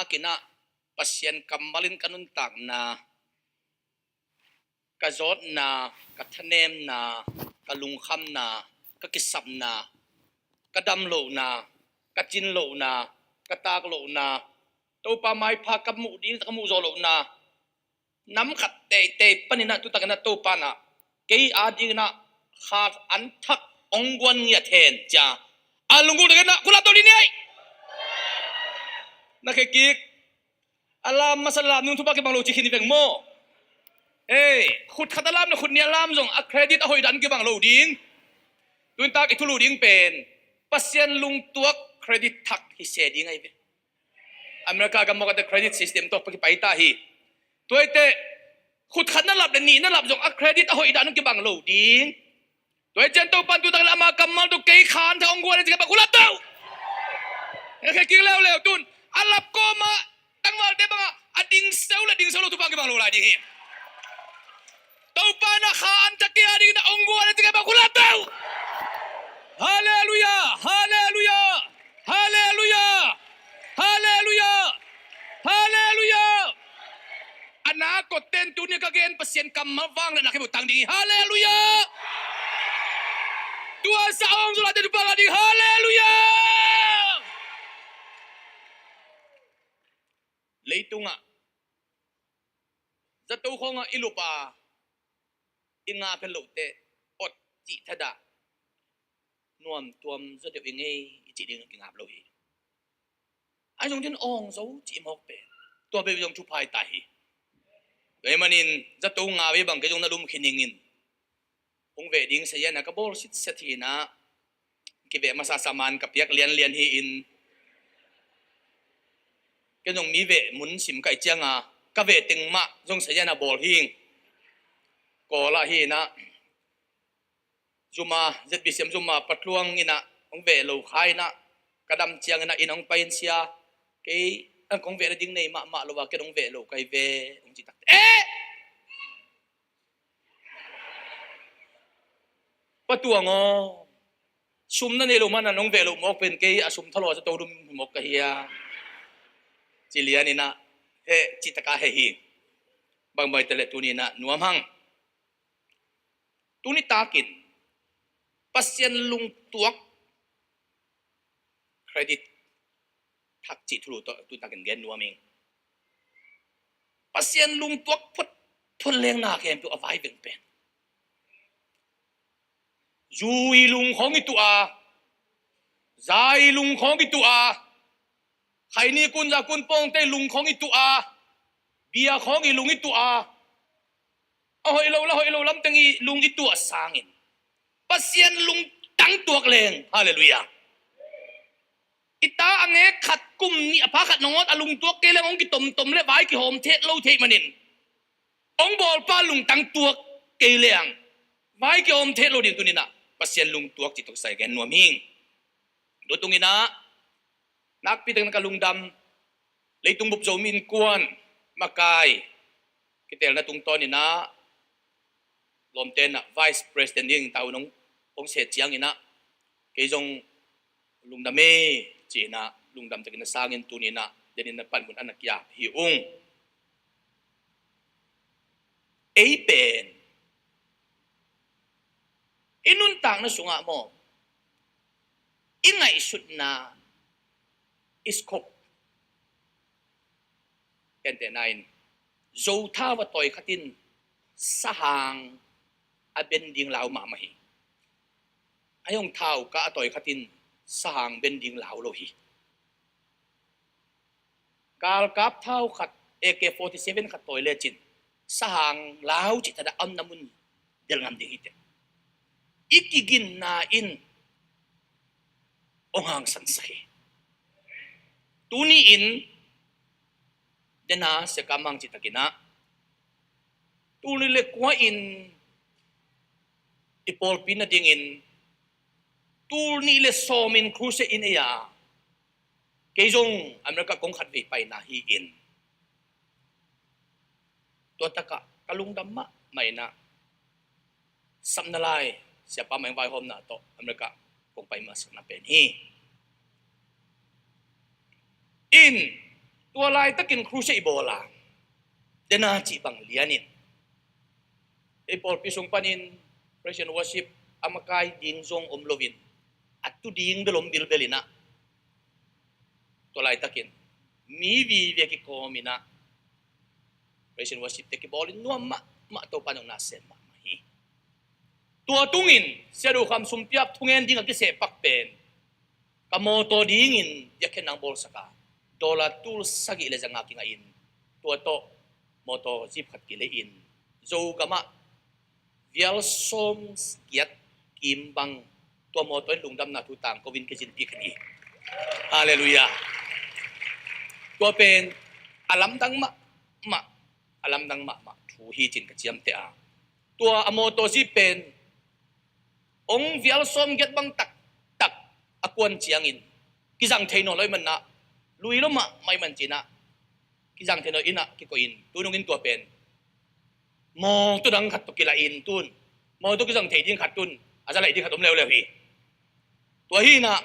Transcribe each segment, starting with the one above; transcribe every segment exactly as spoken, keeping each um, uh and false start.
Takinah Pasian kammal in ka nuntakna, ka zawtna, ka thanemna, ka lungkhamna, ka kisapna, ka damlohna, ka cinlohna, ka taklohna, Topa maipha ka muh ding, ka muh zawh lohna, nam khat teitei paninah tutakinah Topa nah kei adinginah kha an thak hong guan ngiat hen cia a lunggulh takinah khut lap to dih ni ei. Na khe kik. A lam masa lam nung thupha kibang lo ci khin hi veng maw? Ei, khut khat a lam na khut nih a lam zong a credit a hoih dan kibang lo ding. Tuintak i thulu ding pen Pasian lungtuak credit thak hi se ding ahi ve. America gam mawk a te credit system tawh kipai ta hi. Tuaite khut khat na lap le nih na lap zong a credit a hoih dan kibang lo ding. Tua hi cian Topan tutak le ama kammal tawh kei khan tha hong guan a ci kei bang khut lap to. Khe kik leuleu tun a lap kawma tangvalte bangah a ding seu le ding seu lo tupan kibang lo lai ding hi. Topan a kha an tha kei a ding na hong guan a ci kei bang khut lap to. Halleluia. Halleluia. Halleluia. Halleluia. Halleluia. A na kotte'n tuni ka gen Pasian kammal vang le na khe bu tang ding hi. Halleluia. Tua sa ong zula te tu pala ding. Halleluia. Leitungah zato khawngah i lupa i ngap het loh teh ot cih thadah nuam tuam zaw deuh i ngei i cih ding a kingap lo hi. Ai zong din awng zo cih mawk pen tua beuh zong thupha i ta hi. Tua hi manin zato nga vei bang kei zong na lum khin ingin hong veh ding sayan a ka bawl sitset hi inah kiveh masa saman ka piak lianlian hi in kei zong mi veh mun sim kaih cianga ka veh teng mah zong sayan a bawl hi ing. Kawlah hi inah Zuma, Z B C M Zuma patluang inah hong veh lo kha inah ka dam ciang inah inn hong pai in sia kei ang kong veh na ding nei mahmah lo a ken hong veh lo kai ve hong ci takte eh! Patuang aw, sum na nei lo mana nong veh lo mawk pen kei a sum thalo a zato dum mawk ka hia ci lian inah he citaka he hi. Bangbai tele tuni inah nuam hang. Tuni takin Pasian lungtuak credit thak cih thulu tawh tu takin gen nuam ing. Pasian lungtuak phot phot lengna khempeuh a vai veng pen zui lung khawng i tuh a, zai lung khawng i tuh a, khaini kun za kun pawngte lung khawng i tuh a, bia khawng i lung i tuh a, a hoih lo la hoih lo lamteng i lung i tuah sangin Pasian lungtang tuak leng. Halleluia. I ta a ngek khat kum nih a pha khat nongawt a lungtuak kei leng hong kitomtom le vai kihawm theih lo theih manin hong bawlpa lungtang tuak kei leng vai kihawm theih lo ding tuninah Pasian lungtuak cih tawh kisai gen nuam hing. Tutunginah nakpi takin ka lungdam leitung bup Zomi Innkuan makai kitelna tungtawninah lawmte inah vice president ding tau nong hong set cianginah kei zong lungdam e ci inah lungdam takin a sangin tuninah denin na panmun a na kiap hi ung. Ei pen i nuntakna sungah maw i ngaihsutna i scope kentehna in zo thau a tawi khatin sahang a ben ding lau mahmah hi. A hong thau ka a tawi khatin sahang ben ding lau lo hi. Galkap thau khat A K forty seven khat tawi lecin sahang lau cih thadah a omna mun del ngam ding hi teh. I kiginna in hong hangsansak hi. Tuni in dena siakam hang cih takinah tul nih le kua in i pawlpi nadingin tul nih le sawmin crusade in ei a kei zong America kong khat vei paina hi in tua takah ka lungdam mahmah inah sapna lai siapa mah eng vaihawmna tawh America kong pai masakna pen hi. In Tua laitakin crusade i bawl a, dena cih bang lianin ei pawlpi sung panin praise and worship a makai ding zong om loin, a tu ding bel om bilbel inah, tua laitakin mi vive kikawm inah praise and worship te kibawlin nuam mahmah, Topa nong nasem mahmah hi. Tua tungin Sia Do Kham sumpiak thungen ding a kisehpak pen ka mawtaw dingin biakhiatna hong bawlsak a, dollar tul sagih le zanga kingahin, tua tawh mawtaw jeep khat kilehin Zogamah vial sawm giat kim bang, tua mawtaw in lungdamna thu tangko in kizinpi khin hi. Halleluiah. Tua pen a lamdang mahmah, a lamdang mahmah thu hi cin ka ciamteh a, tua a mawtaw jeep pen hong vial sawm giat bang taktak a kuan ciangin kizang thei nawn lo ahih manin ah, lui lo mahmah ahih manin cinah kizang thei nawn lo inah kikoihin, tu nungin tua pen mawtaw dang khat tawh kilahin tun, mawtaw kizang thei ding khat tun, a za laih ding khat om leuleu hi. Tua hi inah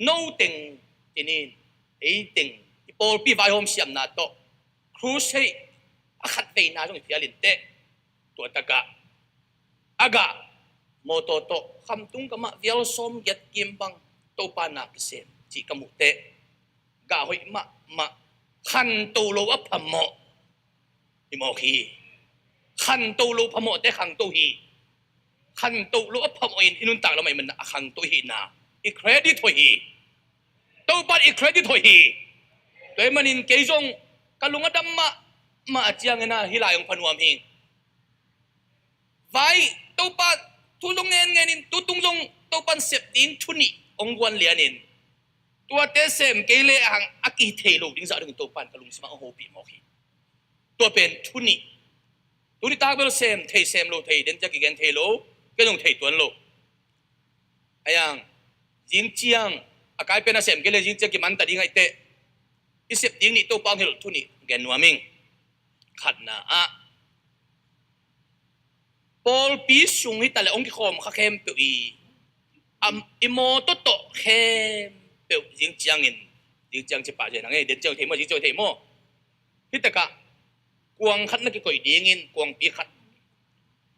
no teng tinin, ei teng i pawlpi vaihawm siamna tawh crusade a khat veina zong i phial inteh, tua takah a gah mawtaw tawh Khamtung kamah vial sawm giat kim bang Topa na kisem cih ka muh teh, gah hoih mahmah, khanto lo a phamawh hi mawk hi. Khanto lo phamawhte khangto hi. Khanto lo a phamawh in i nuntak lamah i man a khangto hi na, i credit hoih hi. Topa i credit hoih hi. Tua ahih manin kei zong ka lung a dam mahmah a ciangin ah hih lai hong pha nuam hi. Vai, Topa thu zong ngenngenin, tutung zong Topa in sep ding thu nih hong guan lianin, tuate sem kei lehang a kithei lo ding zah dingin Topa in ka lungsim ah hong hopih mawk hi. Tua pen thu nih. Tuni tak bel sem thei sem lo thei, den ciang kigen thei lo, ken zong thei tuan lo. Ayang, zing ciang a kai pen a sem kei le zing ciang kiman ta ding ahih teh, i sep ding nih Topa hong hilh thu nih gen nuam ing. Khatna ah, pawlpi sung hi ta le hong kikhawm kha khempeuh i, am, i mawtaw tawh khempeuh zing ciangin, zing ciang ci pah zen a ngei, den ciang thei maw, zing ciang thei maw? Hi takah kuang khat na kikoih dingin, kuangpi khat,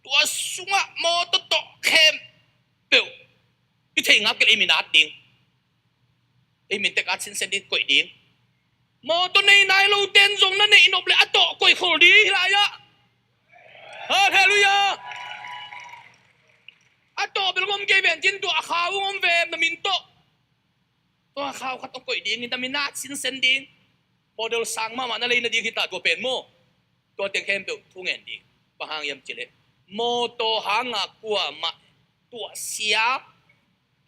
tua sungah mawtaw tawh khempeuh i theih ngap kei le i min at ding. Ei min tek at sinsen ding, koih ding. Mawtaw nei nai lo ten zong na neih nop le a tawh koih khol ding hi lai ah. Halleluiah. A tawh bel ngom kei ven cin tua a khau ngom ve na min tawh. Tua a khau khat tawh koih ding in na min at sinsen ding. Model sang mahmah na lei na ding hi ta tua pen maw. Tua teng khempeuh thu ngen ding. Bang hang hiam cih leh mawtaw hanga kuamah tuahsia,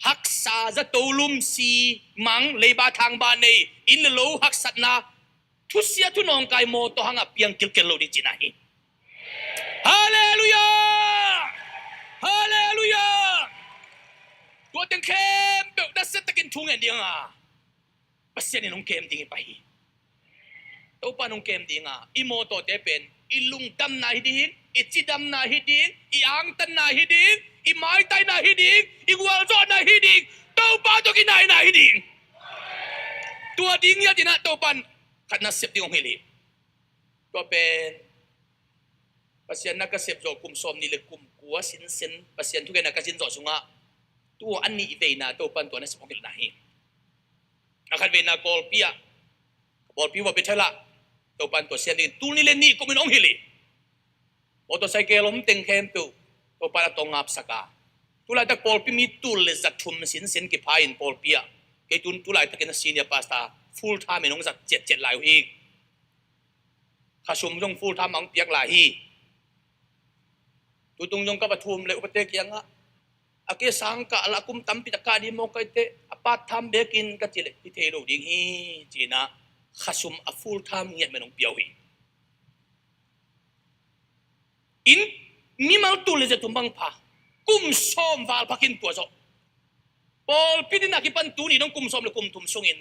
haksa, zato, lum, si, mang, leiba thangba nei, inn le lo haksatna, thusia thunawngkai mawtaw hanga piang kilkel lo ding cihna hi. Halleluiah. Halleluiah. Tua teng khempeuh nasia takin thu ngen ding a, Pasian in hong kem ding hi pah hi. Topa in hong kem ding a, i mawtawte pen i lungdamna hi ding, i cidamna hi ding, i angtanna hi ding, i maitaina hi ding, i gualzawhna hi ding, Topa tawh kinaina hi ding. Tua ding hi a, tina Topa in khat na sep ding hong hilh hi. Tua pen Pasian na ka sep zawh kum sawm nih le kum kua sinsen, Pasian thugenna ka sin zawh sungah tua a nih veina Topa in tua na sep hong hilhna hi. A khat veina Kawlpi ah, Kawlpi vawh Bethel ah Topa in tua siam dingin tul nih le nih kum in hong hilh hi. Motorcycle om teng khempeuh Topa in a tawh ngapsak a, tulaitak Kawlpi mi tul le za thum sinsen kipha in Kawlpi ah, kei tun tulaitakin a senior pastor full time in hong zat ciatciat lai uh hi. Khasum zong full time a hong piak lai hi. Tutung zong ka va thum le upate kiangah, a ke sang kah la kum tampi tak kah ding maw ka hih teh, a part time bekin ka cih leh hi thei lo ding hi, ci-in ah khasum a full time ngiat men hong pia uh hi. In mimal tul le za thum bang pha, kum sawm val pha khin tua zawh. Kawlpi din a kipan tuni dong kum sawm le kum thum sungin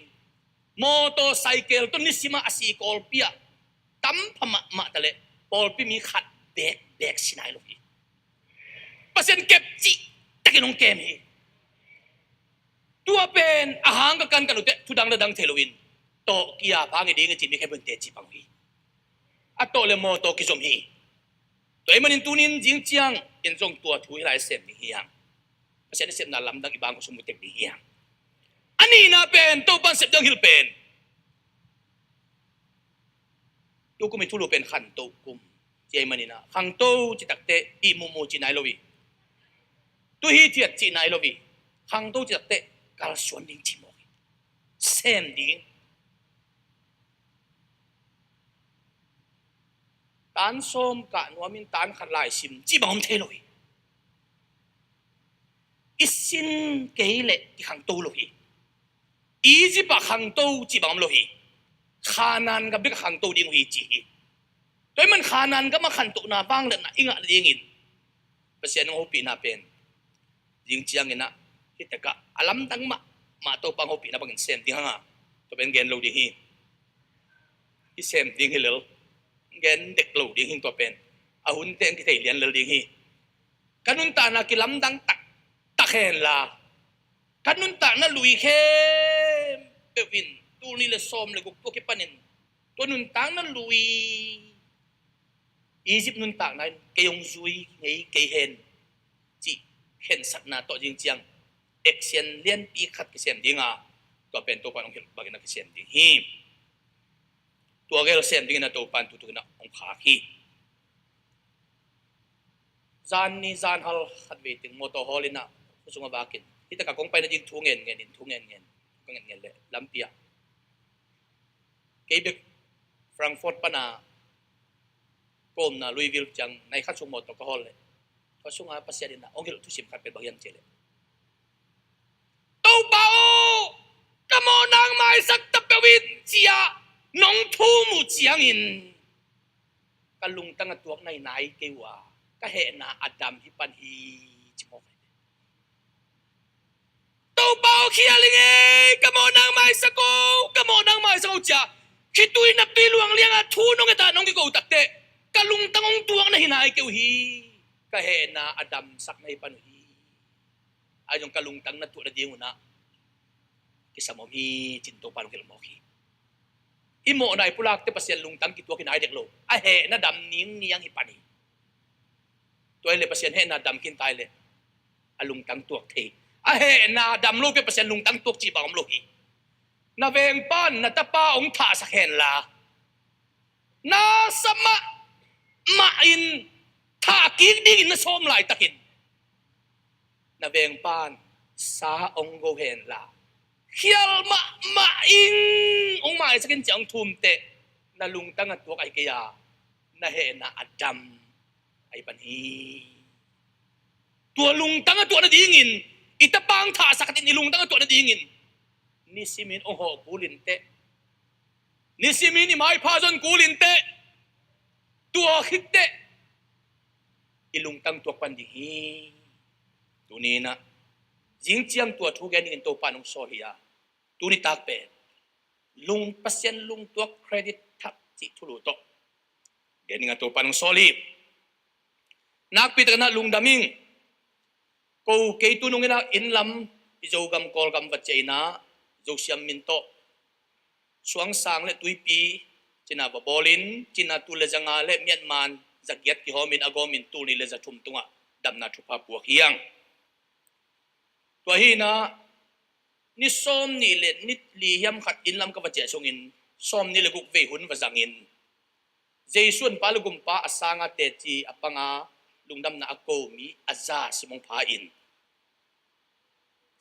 motorcycle tawh nisim a a si Kawlpi ah tam pha mahmah ta leh Kawlpi mi khat bekbek si nai lo hi. Pasian kep cih takin hong kem hi. Tua pen a hang ka kan ka nute thudang le dang thei loin tawh kiap hang i ding i ci mi khe bunte ci bang uh hi. A tawh le mawtaw kizom hi. Tua ahih manin tunin zing ciang in zong tua thu hi lai sem ding hi hang. Pasian i sepna lamdang i bang khua sung mu tek ding hi hang. A nihna pen Topan sep dang hilh pen, tu kum i thulu pen khantoh kum ci ahih manin ah, khanto ci takteh ihmu mu ci nai lo hi. Tu hi ciat ci nai lo hi. Khanto ci takteh kalsuan ding ci mawk hi. Sem ding. Tan sawm kah nuamin tan khat lai sim ci bang om thei lo hi. I sin kei leh kikhangto lo hi. Egypt ah khangto ci bang om lo hi. Khanaan gam bek ah khangto ding uh hi ci hi. Tua ahih man Khanaan gam ah khantohna vangliatna i ngah nadingin Pasian hong hopihna pen zing ciangin ah, hi takah a lamdang mahmah Topa hong hopihna bangin sem ding hang a, tua pen gen lo ding hi. I sem ding hi lel, gen dek lo ding hi tua pen. A hunte hong kithei lian lel ding hi. Ka nuntakna kilamdang taktak henla, ka nuntakna lui khempeuh in tul nih le sawm le guk tua kipanin tua nuntakna lui Egypt nuntakna in kei hong zui ngei kei hen cih khensatna tawh zing ciang action lianpi khat kisem ding a, tua pen Topa hong hilh bangin a kisem ding hi. Tua gel sem dingin a Topa in tutukin a hong khak hi. Zan ni zan hal khat vei teng mawtaw hawl in a khua sung a vakin, hi takah kong paina ding thu ngen ngen in, thu ngen ngen, thu ka ngen ngen leh lampi ah kei bek Frankfurt pana ka omna Louisville ciang nai khat sung mawtaw ka hawl leh, tua sunga Pasian in a hong hilh thusim khat pen bang hiam cih leh, Topa aw, ka mawhna hong maisak ta peuh in ci-a nong thum uh ciangin ka lungtang a tuak na hi nai kei uh a, ka hehna a dam hi pan hi, ci mawk hi. Topa aw, khial ing ei, ka mawhna hong maisak o, ka mawhna hong maisak o, ci-a khitui naptui luang lianga thu nong et a nong kiko takteh ka lungtang hong tuak na hi nai kei uh hi. Ka hehna a damsak na hi pan uh hi. Ahi zong ka lungtang na tuah nading un ah kisam om hi, ci-in Topa hong hilh mawk hi. I mawhna i pulakte Pasian lungtang kituak hi nai dek lo. A hehna dam ningniang hi pan hi. Tua hi leh Pasian hehna dam khin ta hi leh a lungtang tuak thei. A hehna dam lo pen Pasian lungtang tuak cih bang om lo hi. Na vengpan na tapa hong thahsak henla, na sa mahmah in thah kik dingin na sawm laitakin na vengpan sa hong go henla, khial mahmah in hong maisak in ci-a hong thum teh na lungtang a tuak ahi kei a, na hehna a dam ahi pan hi. Tua lungtang a tuah nadingin, i tapa hong thahsak in i lungtang a tuah nadingin nisimin hong hawh kul in teh, nisimin i maipha zon kul in teh, tua khit teh i lungtang tuak pan ding hi. Tuni in ah zing ciang tua thu gen dingin Topa in hong sawl hi a, tuni tak pen lung, Pasian lungtuak credit thak cih thulu tawh gen ding a Topa in hong sawl hi. Nakpi takin ah lungdam ing. Ko kei tu nungin ah inn lam, i Zogam Kawlgam va ciah in ah, Zosiam min tawh Suangsang le Tuipi cina va bawlin, cina tul le za nga le Myanmar za giat kihawmin a gawmin tul nih le za thum tungah damna thupha puak hi hang. Tua hi in ah ni sawm nih le ni li hiam khat inn lam ka va ciah sungin sawm nih le guk vei hun va zangin, Jesu an Pa le Gumpa a sanga teci a panga lungdamna a ko mi a za sim hong pha in,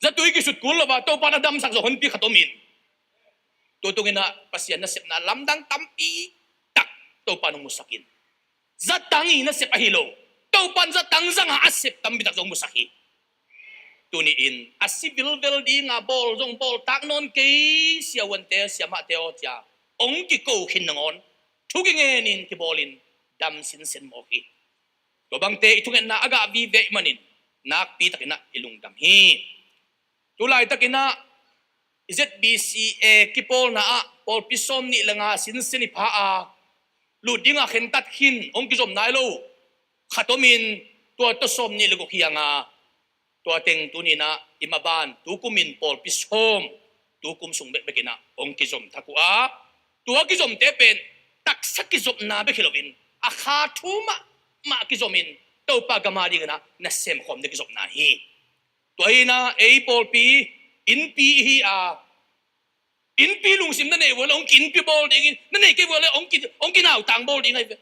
zatui kisut kul lo a Topa in a damsak zawh honpi khat om in, tua tungin ah Pasian nasepna lamdang tampi tak Topa in hong musak in, zatang i nasep ahi lo, Topa in zatang zanga a sep tampi tak zong musak hi. Tuni in a si vilvel dinga bawl zong bawltak nawn kei, siavuante siamahte aw, cia hong kiko khin nangawn thu kingen in kibawlin dam sinsen mawk hi. Tua bangte i thungetna a gah vive ahih manin nakpi takin ah i lungdam hi. Tu laitakin ah i Z B C A kipawlna ah pawlpi sawm nih le nga sinsen i pha a, lut dinga khentat khin hong kizom nai lo khat om in, tua tawh sawm nih le guk hi hang a, tua teng tuni in ah i maban tu kumin pawlpi sawm, tu kum sung bekbek in ah hong kizom thak uh a, tua kizomte pen taksa kizopna bek hi loin a kha thu mahmah kizomin Topa gam a dingin ah nasem khawm ding kizopna hi. Tua hi in ah ei pawlpi innpi ihi a, innpi lungsim na neih uh leh hong ki-innpi bawl dingin, na neih kei uh leh hong ki, hong kinautang bawl ding ahi ve.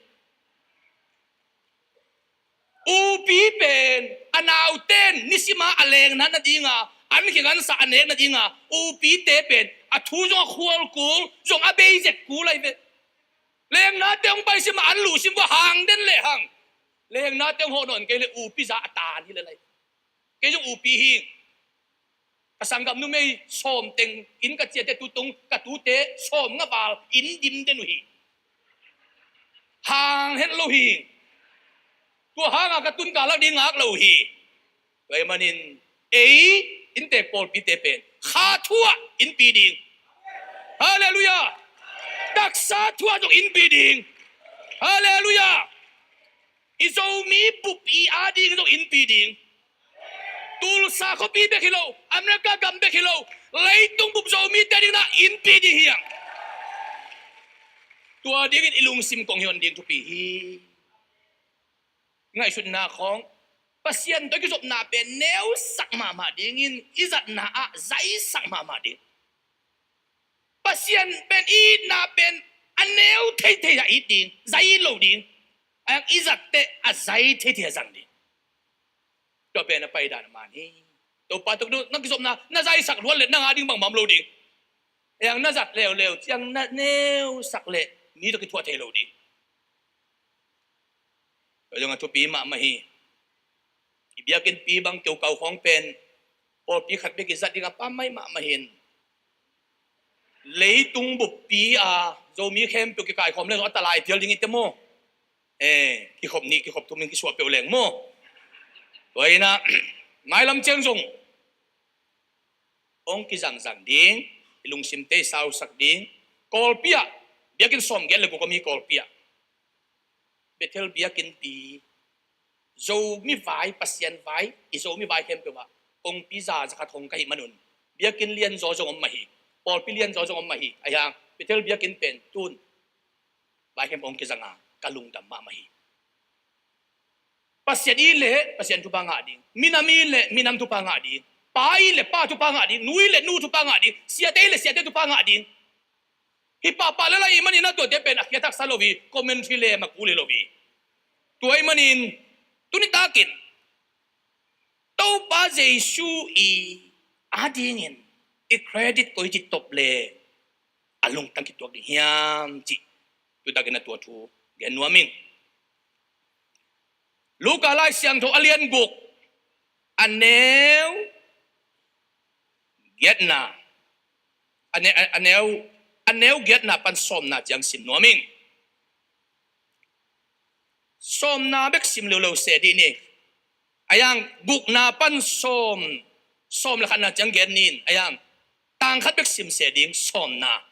Upi pen a naute'n nisim a a lengnat nading a, an kigansa a nek nading a upite pen a thu zong a khual kul, zong a bei zek kul ahi ve. Lengnate hong paisim a an luhsim uh a hang den lehang, lengnate hong hawh nawn kei leh upi za a tan hi lel ahi. Kei zong upi hi. Ka sanggam numei sawm teng inn ka ciahte tutung ka tute sawmnga val inn dim den uh hi. Hang het lo hi. Tua hanga ka tun ka lak ding ngak lo hi. Tua ahih manin ei inntek pawlpite pen kha thu ah innpi ding. Halleluiah. Taksa thu ah zong innpi ding. Halleluiah. I Zomi bup i a ding zong innpi ding. Tulsa khuapi bek hi lo, America gam bek hi lo, leitung bup Zomite dingin ah innpi ding hi hang. Tua dingin i lungsim kong hi hon ding thupi hi. Ngaihsutna khawng, Pasian tawh i kizopna pen neusak mahmah dingin i zatna ah zaisak mahmah ding. Pasian pen i itna pen a neu theithei a it ding, zai it lo ding. A i zat teh a zai theithei a zang ding. Tua pen a paidan a man hi. Topa tawh na kizopna na zaisak luat leh nang a ding bangmah om lo ding. Ei ang na zat leuleu ciang na neusak leh mi tawh kithuah thei lo ding. Tua zong a thupi mahmah hi. I biakinnpi bang kiukau khawng pen pawlpi khat bek i zat ding a pammaih mahmah hi. Leitung buppi a Zomi khempeuh kikaikhawm leng zong a talai pial ding i te maw? Eh, kikhop nih kikhop thum in kisuah peuh leng maw? Tua hi in ah mailam ciang zong hong kizangzang ding, i lungsimte i sausak ding. Kawlpi ah biakinn sawmgiat le guk om hi Kawlpi ah. Bethel biakinnpi, Zomi vai, Pasian vai, i Zomi vai khempeuh ah kongpi za, za khat hong ka hih manun biakinn lianzaw zong om mah hi. Pawlpi lianzaw zong om mah hi. Ahi hang Bethel biakinn pen tun vai khempeuh hong kizang a ka lungdam mahmah hi. Pasian i leh Pasian thupha ngah ding, minam i leh minam thupha ngah ding, pa i leh pa thupha ngah ding, nu i leh nu thupha ngah ding, siate i leh siate thupha ngah ding. Hi pahpah lel ahih manin a tuate pen a khiathaksa lo hi, commentary le ma kul hi lo hi. Tua ahih manin tuni takin Topa Jesu i a dingin i credit koi ci top le a lungtang kituak ding hiam cih tuni takin a tua thu gen nuam ing. Luka Lai Siangtho a lian guk a neu giatna, a ne-, a neu, a neu giatna pan sawmna ciang sim nuam ing. Sawmna bek sim leuleu se dih ni. Ahi hang gukna pan sawm, sawm le khatna ciang gen ni in. Ahi hang tang khat bek sim se ding, sawmna.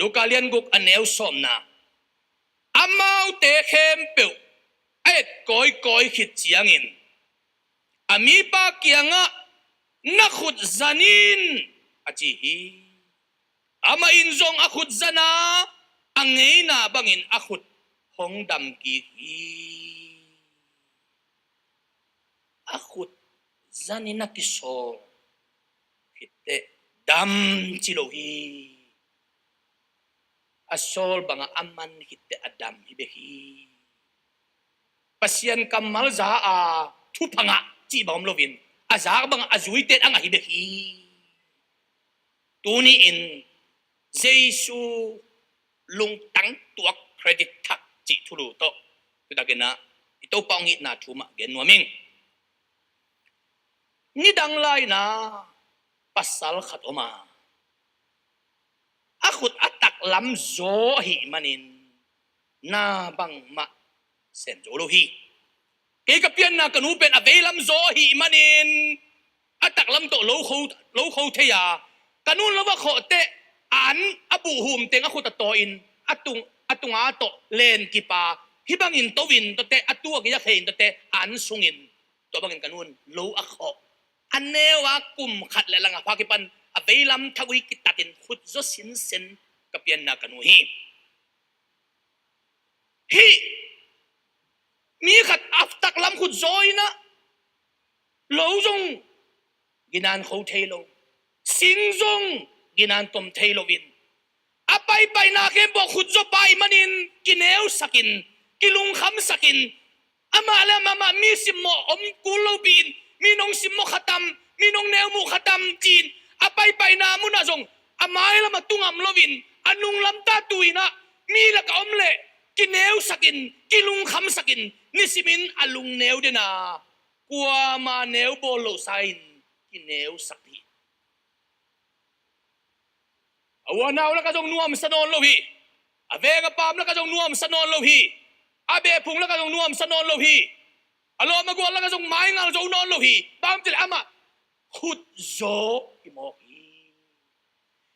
Luka lian guk a neu sawmna. Amaute khempeuh a et kawikawi khit ciangin a mipa kiangah, "Na khut zan in," a ci hi. Amah in zong a khut zan a, a ngeina bangin a khut hong dam kik hi. A khut zan in a kisawl khit teh dam ci lo hi. A sawl bangah a man khit teh a dam hi bek hi. Pasian kammal za a thupha ngah cih bang om loin a zak bangah a zuite in a ngah hi bek hi. Tuni in Jesu lungtang tuak, credit thak cih thulu tawh tuni takin ah i Topa hong itna thu mah gen nuam ing. Nidang lai-in ah pasal khat om a, a khut a taklam zaw ahih manin na bangmah sem zo lo hi. Kei ka pianna ka nu pen a veilam zaw ahih manin a taklam tawh lo kho, lo kho thei a, ka nun lo va khawh teh an a buhhum teng a khut a tawi-in a tung, a tunga tawh len kip a, hih bangin to-in tawh teh, a tu a gei a khe-in tawh teh an sungin tua bangin ka nun lo a khawh. A neu a kum khat le lang a pha kipan a veilam thak uh hi kitatin khutzaw sinsen ka pianna ka nu hi. Hih mi khat a taklam khutzaw in ah lo zong ginan kho thei lo, sing zong ginan tom thei loin a paipaina khempeuh khutzaw pa ih manin kineusakin, kilungkhamsakin, amah le amah mi simmawh om kul lo piin, mi nong simmawh khatam, mi nong neu muh khatam ci-in a paipaina munah zong a mailam a tungam loin a nunglam tatu in ah mi lakah om leh kineusakin, kilungkhamsakin, nisimin a lungneu den a, kuama neu bawl lo sa-in kineusak hi. A uanau lakah zong nuamsa nawn lo hi. A veng a paam lakah zong nuamsa nawn lo hi. A behphung lakah zong nuamsa nawn lo hi. A lawm a gual lakah zong maingal zo nawn lo hi. Bang ci leh amah khutzaw hi mawk hi.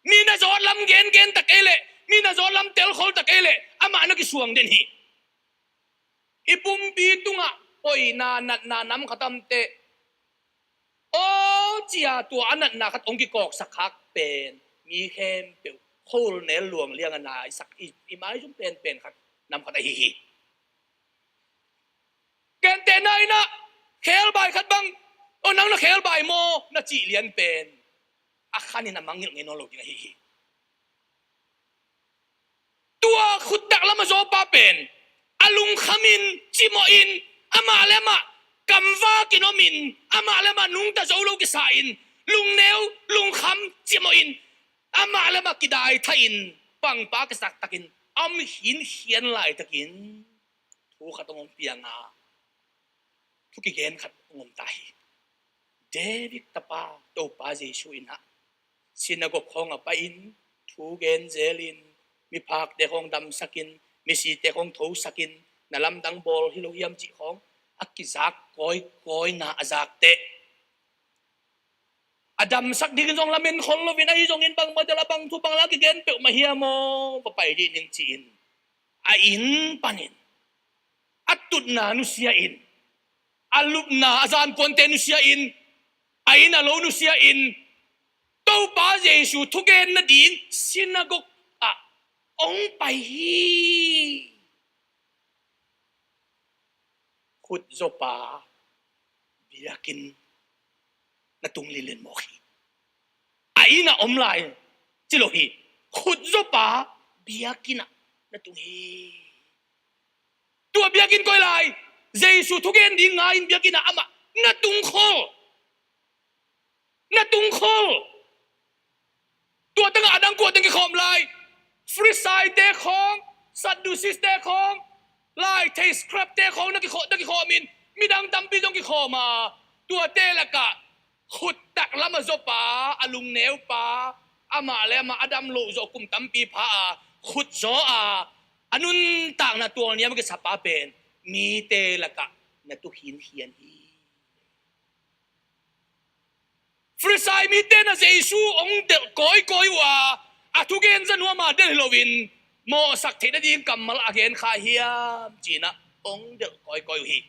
Mi na zawt lam gengen ta kei leh, mi na zawt lam telkhol ta kei leh amah na kisuang den hi. I pumpi tungah poina natna nam khatamte aw cia tua a natna khat hong kikawksak khak pen mi khempeuh khol nel luang lianga na i sak i, i maizum penpen khat nam khat ahi hi. Gentehna in ah khelbai khat bang, aw nang na khelbai maw na cih lian pen a khanin a mangngilh ngei nawn lo ding ahi hi. Tua khuttak lam a zawpa pen a lungkhamin, cimawhin, amah le amah kamvakin omin, amah le amah nungta zo lo kisa-in, lungneu lungkham cimawhin, amah le amah kidaithahin, pangpa kisaktakin a om khinkhian laitakin thu khat hong pianga thu kigen khat hong om ta hi. David tapa Topa Jesu in ah sinagog khawng a pai-in thu gen zelin, miphakte khawng damsakin, misite khawng thosakin, na lamdang bawl hi lo hiam cih khawng a kizak kawikawi na a zak teh a damsak dingin zong lamen khol loin, ahi zongin bang model a bang thu bang la kigen peuhmah hiam aw, va pai dih ning ci-in a inn panin a tutna nusia-in, a lupna a zankuante nusia-in, a inn a lo nusia-in, Topa Jesu thugen nading sinagog ah hong pai hi. Khutzawpa biakinn na tung linlen mawk hi. A inn ah om lai ci lo hi. Khutzawpa biakinn ah na tung hi. Tua biakinn koi lai, Jesu thugen ding ngai-in biakinn ah amah na tungkhol. Na tungkhol. Tua tangah a dang kua teng kikhawm lai? Farisaite khawng, Sadduceeste khawng, lai thei scribete khawng na kikhawm, na kikhawmin midang tampi zong kikhawm a, tuate lakah khuttak lam a zawpa, a lungneupa, amah le amah a dam loh zawh kum tampi pha a, khutzaw a, a nuntakna tualniam a kisapa pen mite lakah na tu khinkhian hi. Farisai mite na Jesu hong delh kawikawi uh a, a thugen za nuam a delh hi loin mawhsak theih nading kammal a gen kha hiam ci-in ah hong delh kawikawi uh hi.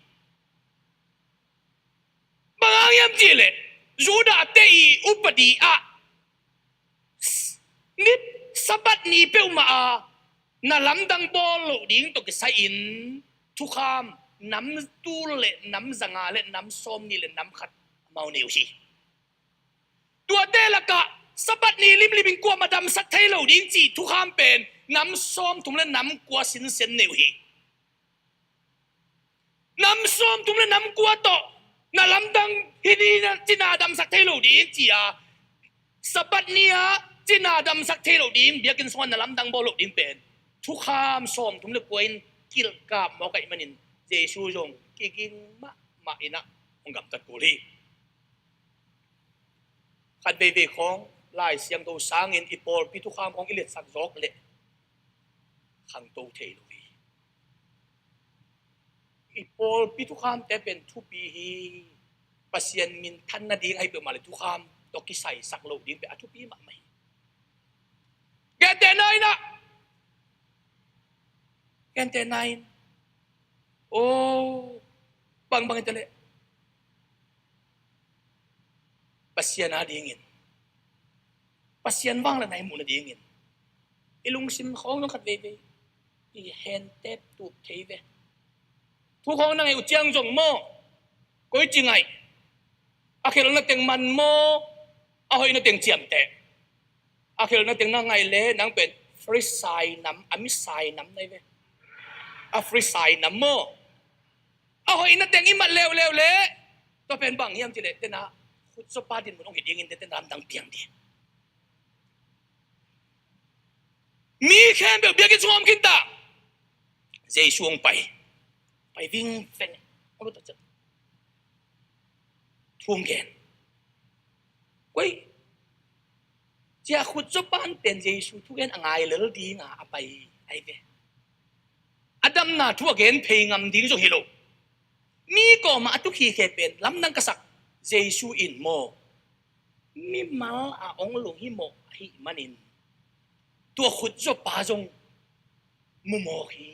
Bang hang hiam cih leh Judah te i upadi ah ni, Sabbath ni peuhmah a na lamdang bawl loh ding tawh kisai-in thukham nam tul le nam zanga le nam sawmnih le nam khat amau nei uh hi. Tuate lakah Sabbath ni limlimin kuamah damsak thei lo ding cih thukham pen nam sawmthum le nam kua sinsen nei uh hi. Nam sawmthum le nam kua tawh na lamdang hi ni, na cina damsak thei lo ding ci-a, Sabbath ni-ah cina damsak thei lo ding, biakinn sungah na lamdang bawl loh ding pen thukham sawmthum le kua in kilhkap mawk ahih manin Jesu zong kiging mahmah in ah hong gamtat kul hi. Khat veivei khawng Lai Siangtho sangin i pawlpi thukham khawng i letsak zawk leh khangto thei lo hi. I pawlpi thukhamte pen thupi hi. Pasian minthan nading ahi peuhmah le thukham tawh kisaisak loh ding pen a thupi mahmah hi. Gentehna in ah, gentehna in, aw, bangbang hi ta leh Pasian adingin Pasian vangliatna i muh nadingin i lungsim khawng zong khat veivei i hentep tup thei ve. Thu khawng na ngai uh ciang zong maw, koici ngai? A khelhna teng man maw, a hoihna teng ciamteh? A khelhna teng na ngai le nang pen Farisai nam, a misai nam na hi ve. A Farisai nam maw, a hoihna teng i mat leuleu le, tua pen bang hiam cih leh tena khutzopa dinmun hong hi dingin tena lamdang piang ding. Mi khempeuh biakinn sungah om khinta. Jesu hong pai, pai vingveng. Hong lut tak ciang thu hong gen. Koi cia khutzopa in pen Jesu thugen a ngai lel dinga a pai ahi ve. A damna thu a gen phei ngam ding zong hi lo. Mi kawmah a tukhikhe pen lamdang ka sak. Jesu in maw, mimal a hong lunghimawh ahih manin tua khutzopa zong mumawk hi.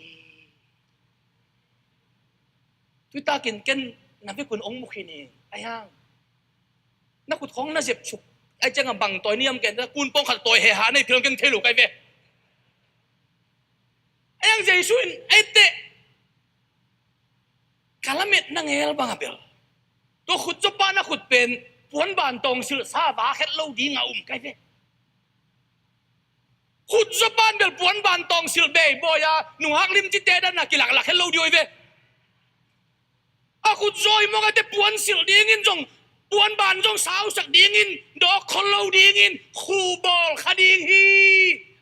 Tutakin ken na vekun hong mukhin ing. Ahi hang na khut khawng na zep suk ai cianga bang tawi niam ken, kun pawng khat tawi heha nei phil ken thei lo kai ve. Ahi hang Jesu in, ei teh, ka lamet na ngel banga bel tua khutzopa na khut pen puanban tawngsilh sa va khet lo dinga um kai ve. Khutzopa in bel puanban tawngsilh bei bawi a nungak limcite dana kilaklak khet lo dih uh hi ve. A khutzaw hi mawk a, ei teh, puansilh dingin zong, puanban zong sausak dingin, dawk khol lo dingin khubawl kha ding hi.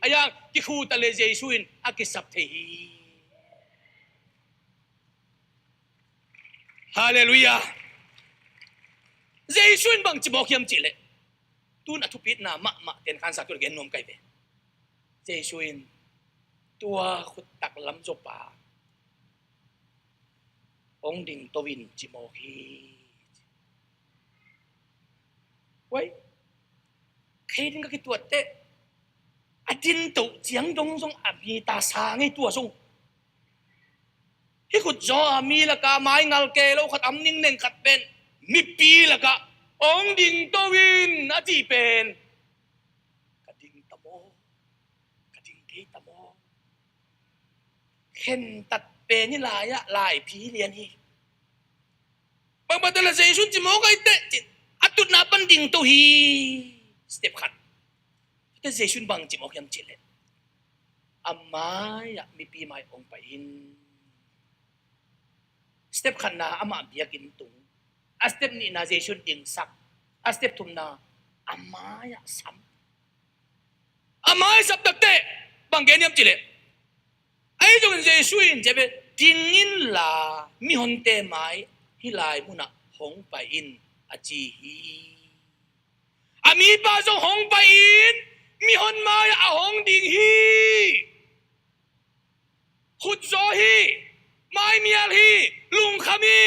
Ahi hang kikhu ta le Jesu in a kisap thei hi. Halleluiah. Jesu in bang ci mawk hiam cih leh, tun a thupitna mahmah ten khansa tul gen nuam kai ve. Jesu in tua khuttak lam zawpa hong dingto in ci mawk hi. Wai, kei ding ka kituat teh, a dingto ciang dong zong a mi ta sa ngei tua zong. Hih khutzaw a mi lakah mai ngal kei lo khat, am ningneng khat pen mipi lakah hong dingto in a cih pen ka ding ta maw? Ka ding kei ta maw? Khentat pen i lai-ah laiphi lian hi. Bangmah teh la Jesu in ci mawk ai teh, a tutna pan dingto hi. Step khat. Teh Jesu in bang ci mawk hiam cih leh, a mai-ah mipi mai hong pai in. Step khatna amah biakinn tung. A step nihna Jesu in dingsak. A step thumna a mai-ah sam. A mai sap tak teh bang gen hiam cih leh, ahi zongin Jesu in, "Ding inla, mihonte mai hih lai munah hong pai in," a ci hi. A mipa zong hong pai in, mihon mai-ah a hong ding hi. Khutzaw hi, maimial hi, lungkham hi,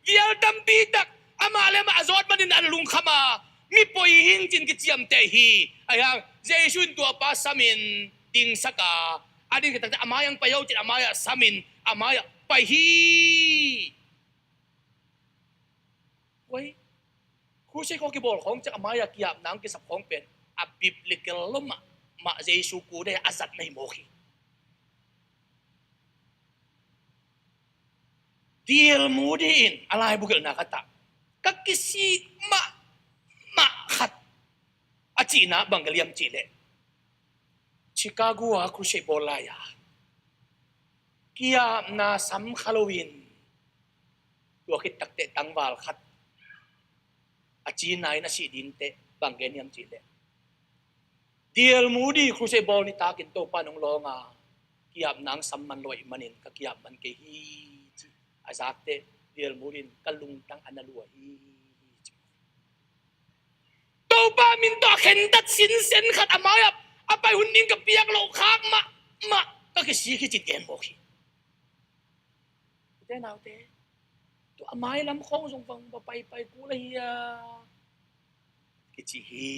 vial tampi tak amah le amah a zawt manin a lungkham a, mi poi hi ing ci-in kiciamteh hi. Ahi hang Jesu in tua pa samin dingsak a, a ding khit tak teh a mai-ah hong pai o ci-in a mai-ah samin a mai-ah pai hi. Wai, crusade khawng kibawl khawng ciang a mai-ah ki-apna hong kisap khawng pen a biblical lo mahmah, Jesu kudai a zat na hi mawk hi. D L Moody in a laibu gelhna khatah ka kisik mahmah khat a cihna bang ka liam cih leh, Chicago a crusade bawl lai-a ki-apna sam kha loin tua khit tak teh tangval khat a cina in a sih ding teh bang gen hiam cih leh, D L Moody crusade bawl nitakin Topa in hong lawng a, ki-apna hong sam man lo ahih manin ka ki-ap man kei hi, ci a zak teh D L Moody in ka lungtang a na lua hi, ci. Topa min tawh a khentat sinsen khat a mai-ah a pai hun ding ka piak loh khak mahmah ka kisik hi, ci-in gen mawk hi. Ute naute, tua a mai lam khawng zong bang va paipai kul ahi a, kici hi.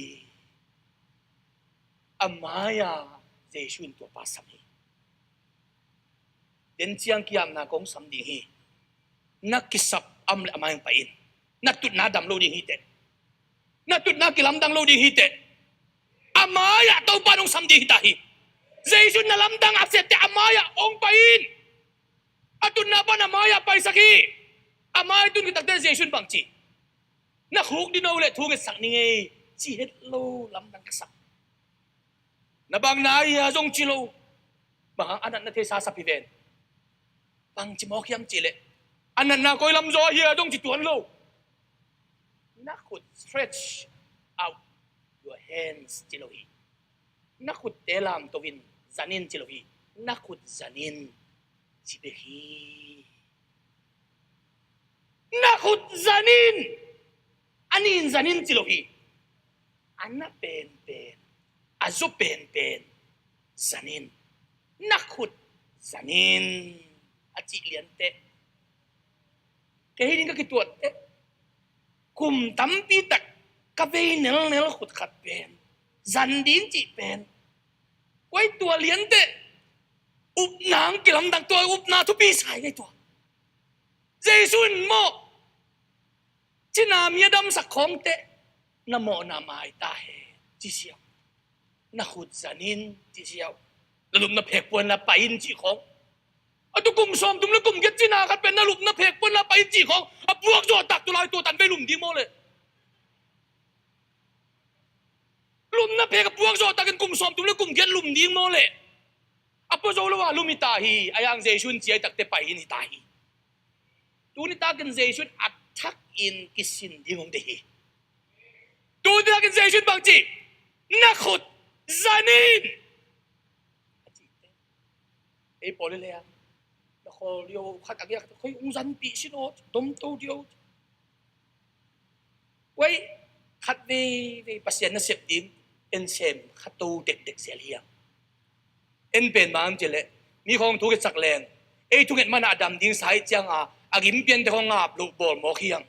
A mai-ah Jesu in tua pa sam hi. Den ciang ki-apna kong sam ding hi. Na kisap om leh a mai-ah hong pai in. Na tutna dam lo ding hi teh. Na tutna kilamdang lo ding hi teh. A A mai-ah Topa in hong sam ding hi ta hi. Jesu in na lamdang a sep teh a mai-ah hong pai in. A tunna pan a mai-ah paisak hi. A mai tun khit takteh Jesu in bang ci? Na khuk ding no leh thu ngetsak ning ei, ci het lo lamdang ka sak. Na bang na hia zong ci lo. Bang hang a natna theisa sap hi ven. Bang ci mawk hiam cih leh, a natna koi lam zaw hia zong ci tuan lo. Na khut stretch out your hands ci lo hi. Na khutte lamto in, zan in ci lo hi. Na khut zan in ci bek hi. Na khut zan in. A nin zan in ci lo hi. A na penpen, a zaw penpen zan in. Na khut zan in, a cih lianteh, kei ding ka kituatteh kum tampi tak ka vei nelnel khut khat pen zan ding cih pen, koi tua lianteh upna hong kilamdang, tua upna thupi sa hi kei tua. Jesu in maw, cina mi a damsak khawngteh, na mawhna mai ta hen ci siau. Na khut zan in ci siau. Na lupna phekpuan la pai in cih khawng. A tu kum sawmthum le kum giat cina khat pen na lupna phekpuan la pai in cih khawng. A puak zawh tak tu lai tua tan vei lum ding maw leh. Lupna phek a puak zawh takin kum sawmthum le kum giat lum ding maw leh. A pua zo lo a lum hi ta hi. A yang Jesu in ciai takteh pai in hi ta hi. Tuni takin Jesu in a thak in kisin ding hong deih hi. Tuni takin Jesu in bang ci? Na khut zan in. A cih teh, ei pawl i leh a, na khawl dih o, khat a giak khat a khoi hong zanpih sin aw, domto dih o. Wai, khat veivei Pasian nasep ding en sem khat to dekdek zel hiang. En pen bang ci leh, mi khawng thungetsak leng, ei thunget mana a dam ding sa ih cianga a gimpiante khawng ngap loh bawl mawk hiang.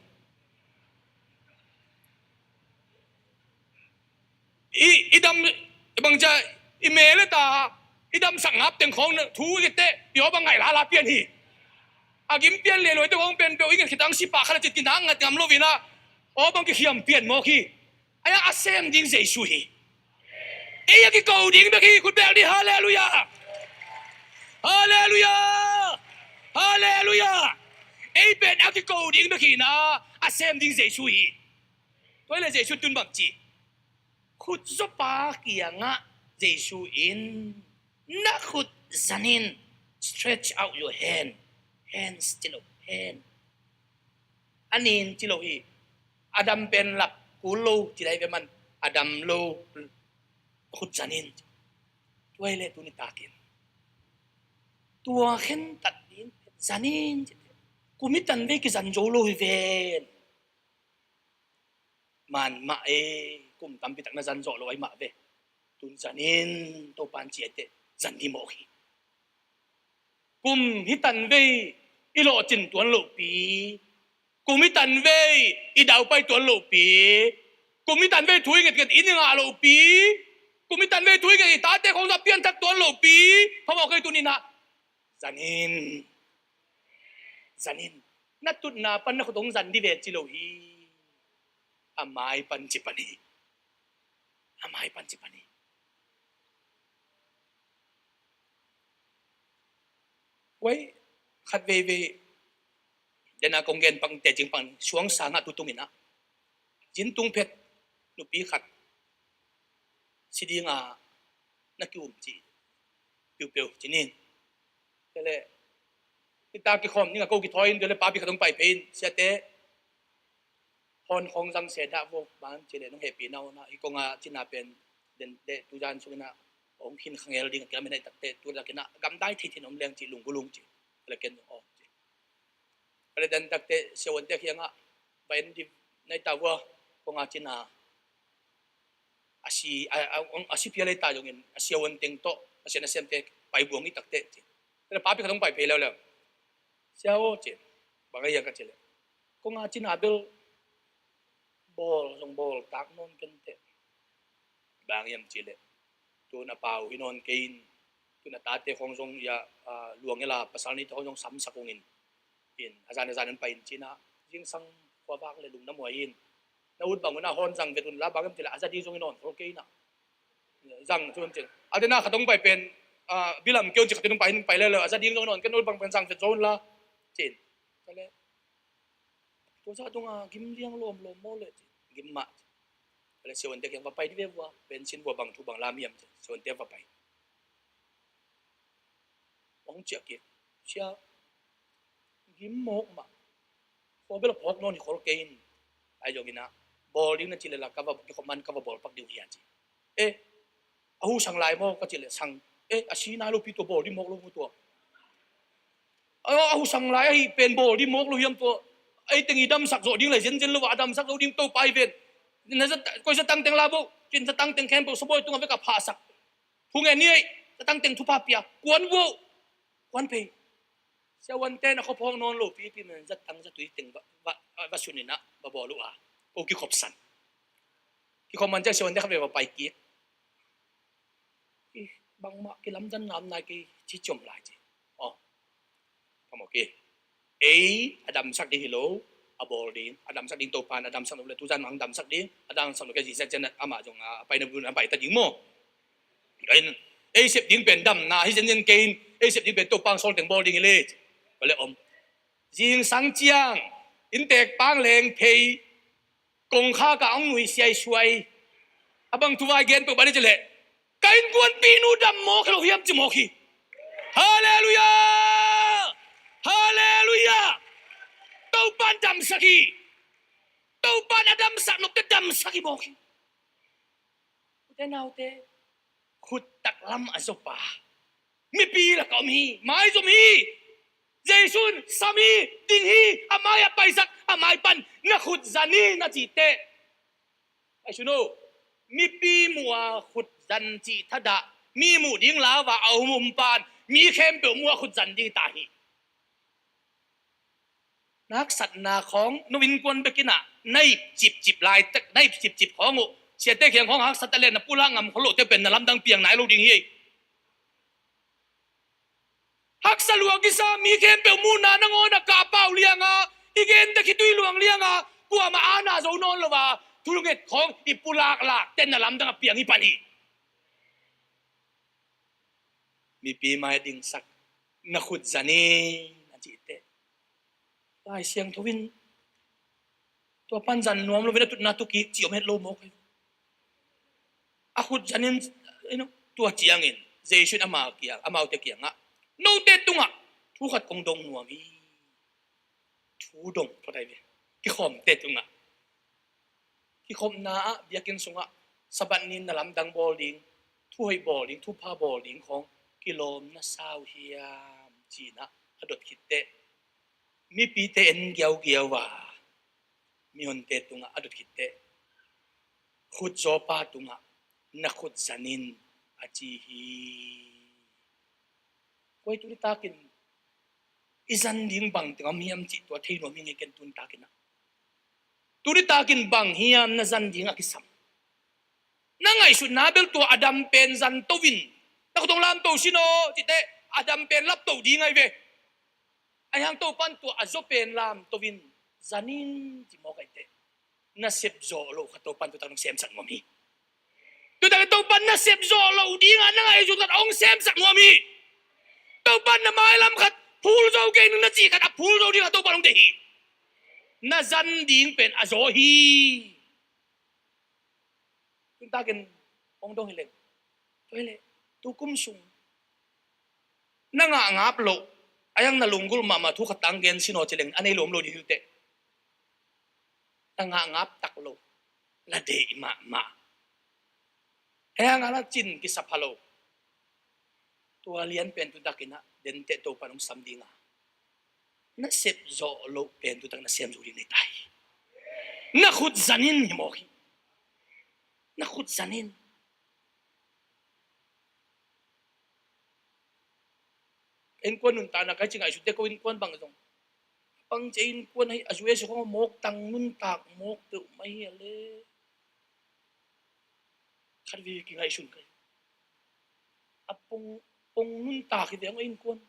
I, i dam, i bangcia, i mel e ta, i damsak ngap teng khawng thu i teh, i aw bang ngaih lala pian hi. A gim pian le luai teng khawng pen peuh i nget khitang sipah khat a cit kinang ngat ngam lo vina, aw bang kikhiam pian mawk hi. Aia a sem ding Jesu hi. Ei a kiko ding bek hi, khut bel dih, halleluiah. Halleluiah. Halleluiah. Ei pen a kiko ding bek hi na, a sem ding Jesu hi. Tua hi leh Jesu tun bang ci? Khut zawpa kiangah Jesu in, na khut zan in, stretch out your hand. Hands ci lo, hand. A nin ci lo hi. A dam pen lap kul lo ci lai ve man, a dam lo, khut zan in. Tua hi leh tuni takin, tua khentat ding zan in ci. Kum i tan vei kizan zo lo hi ven. Man mah e, kum tampi tak na zan zawh lo ai mah ve. Tun zan in, Topan ci ai teh zan dih mawk hi. Kum hi tan vei i lawhcin tuan lohpi, kum hi tan vei i daupai tuan lohpi, kum hi tan vei thu i ngetnget in i ngah lohpi, kum hi tan vei thu i nget i tate khawng zah pianthak tuan lohpi, phamawh kei tuni nah. Zan in. Zan in. Na tutna pan na khut hong zan dih ve ci lo hi. A mai pan ci pan hi. A mai pan ci pan hi. Wai, khat veivei dena kong gen pang tecing pan suang sangah tutung inah, zin tung phet nupi khat si dinga na ki-um ci, piupeu ci nin. Tua leh hita kikhawm ninga ko kithawi in, tua leh papi khat hong pai phei in, siate, hawn khawng zang se dah vo, bang ci leh nong hehpih na uh na, hi konga cina pen den deh tuzan sung inah hong khin khangel ding a kilamen ahi takteh, tu dak inah gamdai thei thin om leng ci, lunggulung ci. Tua leh ken zong aw ci. Tua leh den takteh siavuante kiangah va en dih nai ta vua, konga cina a si, a, a, a si pial ei ta zongin a siavuan teng tawh a sian a siamte pai buang i takteh ci. Tua leh papi khat hong pai phei leuleu. Sia aw ci. Bang a hiang ka ci leh, konga cina bel bawl zong bawl tak nawn kenteh. Bang hiam ci leh, tun a pau hi nawn kei in, tun a tate khawng zong ia, a, luang ila pasal neite khawng zong samsak ungin, in a zan a zan an pai in cina, zingsang khuavak le lungna muai in, na ut bang unah hawn zang vet unla, bang hiam ci leh a za ding zong hi nawn khol kei inah. Zang cu cin. A tena khat hong pai pen, ah, bilam keu ci khat in hong pai, hong pai lele. A za ding zong nawn ken ol bang pen zang vet zo la. Cin. Ka le. Tua za tunga gim liang lawm lawm maw le cin. Gim mah cin. Ka le siavuante kiang va pai di ve vua. Pen sin vua bang thu bang lam hiam cin. Siavuante va pai. Hong ciah kik. Sia, gim mawk mah. Khua bel a phawk nawn hi khol kei in. Ai zong ina, bawl ding na ci le la ka va, kikhop man ka va bawl pak ding hi a ci. Eh, a hu sang lai maw ka ci le sang. Eh, a si nai lo pi tua bawl ding mawk lo mu tua. A, a hu sang lai ahi pen bawl ding mawk lo hiam tua. Ei teng i damsak zawh ding le zenzen lo a damsak lo ding to pai ven. Na za, koi za tang teng la bo. Cin za tang teng khen bo saboi tunga vek a phahsak. Thu ngen ni ei, za tang teng thupha pia. Kuan vo. Kuan pei. Siavuante na khuaphawk nawn lo pipi men za tang za tui teng va, va, va, va sun ina, va bawl uh a. Ko kikhop san. Kikhop man ciang siavuante khat ve va pai kik. Ih, bangmah kilamdan ngam nai kei ci ciom lai ci. Aw. Phamawh kei. Ei, a damsak ding hi lo, a bawl ding, a damsak ding Topan, a damsak lo le tuzan mang damsak ding, a damsak lo kei zingsang cian amah zong a paina bun a pai ta ding maw. Ei, ei sep ding pen damna, hi zenzen kei in, ei sep ding pen Topan sawl teng bawl ding hi le. Ka le om. Zingsang ciang, inntek pang leng phei, kongkhak ah hong nuisiai suai. A bang thuvai gen peuh bang hi ci leh, ka innkuanpihnu dam mawk hi lo hiam ci mawk hi. Halleluiah! Halleluiah! Topan damsak hi. Topan a damsak nopte damsak hi mawk hi. Ute naute, khut taklam a zawpa mipi lakah om hi, maizom hi. Jesu in sam hi, ding hi, a mai a paisak, a mai pan na khut zan hi na cih teh. Ai sun o, mipi muh a khut zan cih thadah, mi muh ding lauva a um um pan, mi khempeuh muh a khut zan ding ta hi. Na haksatna khawng, no innkuan bekin ah, na ip cipcip lai tek, na ip cipcip khawng uh, siate kiang khawng haksat a le na pulak ngam khol lote pen na lamdang piang nai lo ding hi. Haksa lua kisa mi khempeuh muhna nangawn a kah pau lianga, i gen tek hi tui luang lianga, kuamah ana zo nawn lova, thunget khawng i pulak lakte na lamdang a piang hi pan hi. Mipi mai dingsak na khut zan in a cih teh. Lai Siangtho in tua pan zan nuam lo ve na tutna tu kik ci om het lo mawk hi. A khut zan in, you know, tua ciangin Jesu in amau kiang, amaute kiangah, note tungah thu khat kong dong nuam hi. Thu dong phatai ve. Kikhawmte tungah. Kikhopna ah biakinn sungah Sabbath ni-in na lamdang bawl ding, thuhoih bawl ding, thupha bawl ding khawng kilawm na sa uh hiam ci-in ah a dot khit teh. Mipite en giaugiau a, mihonte tungah a dot khit teh. Khutzawpa tungah na khut zan in a ci hi. Koi tuni takin i zan ding bang teng om hiam cih tua thei nuam hi ngei ken tuni takin ah. Tuni takin bang hiam na zan ding a kisam? Na ngaihsutna bel tua a dam pen zan to in. Na khut hong lam to sin aw cih teh a dam pen lap to ding ahi ve. Ahi hang Topan tua a zaw pen lam to in zan in ci mawk ahi teh. Na sep zawh loh khat Topan tutak hong semsak nuam hi. Tutak Topan na sep zawh loh dingah na ngaihsut khat hong semsak nuam hi. Topan na mailam khat phul zo kei ning na cih khat a phul zo dingah Topan hong deih hi. Na zan ding pen a zaw hi. Tuni takin hong dong hi leng. Tua hi leh tukum sung na ngah ngap loh, a yang na lunggulh mahmah thu khat tang gen sin aw ci leng a nei lawm lo ding hi teh. Na ngah ngap tak lo, na deih mahmah. Hei hang a na cin kisapha lo. Tua lian pen tuni takin ah denteh Topan hong sam ding a, na sep zawh loh pen tuni tak na sem zo ding nei ta hi. Na khut zan in hi mawk hi. Na khut zan in. Innkuan nuntakna kai ci ngaihsut teh ko innkuan bang zong. Bang ci innkuan ahi a U S khong mawk tang nuntak mawk peuhmah hi a le. Khat vei kingaihsun kai. A pong, pong nuntak hi ve hong innkuan.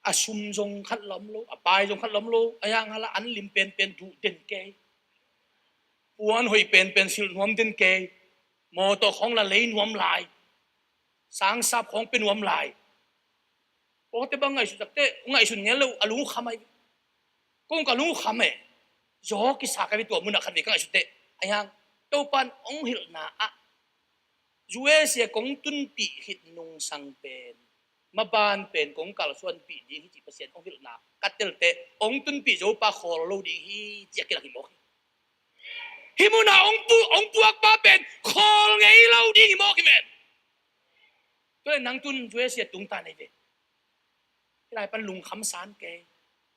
A sum zong khat lam lo, a pai zong khat lam lo, a yang hala an lim penpen duh den kei. Puan hoih penpen silh nuam den kei. Mawtaw khawng la lei nuam lai. Sangsap khawng pia nuam lai. Pawlkhatte bang ngaihsut takte, ngaihsut ngel lo, a lungkham ahi. Kong ka lungkham e. Zaw kisa ka hi ve tua munah khat vei ka ngaihsut teh. Ahi hang, Topan hong hilhna ah U S A kong tunpih khit nungsang pen, maban pen kong kalsuanpih ding hi cih Pasian hong hilhna ka tel teh, hong tunpih zo pa khawl lo ding hi cih a kilak hi mawk hi. Hih munah hong pu-, hong puak pa pen khawl ngei lo ding hi mawk hi ven. Tua leh nang tun U S A tung ta nei ve. Hih lai pan lungkham san kei.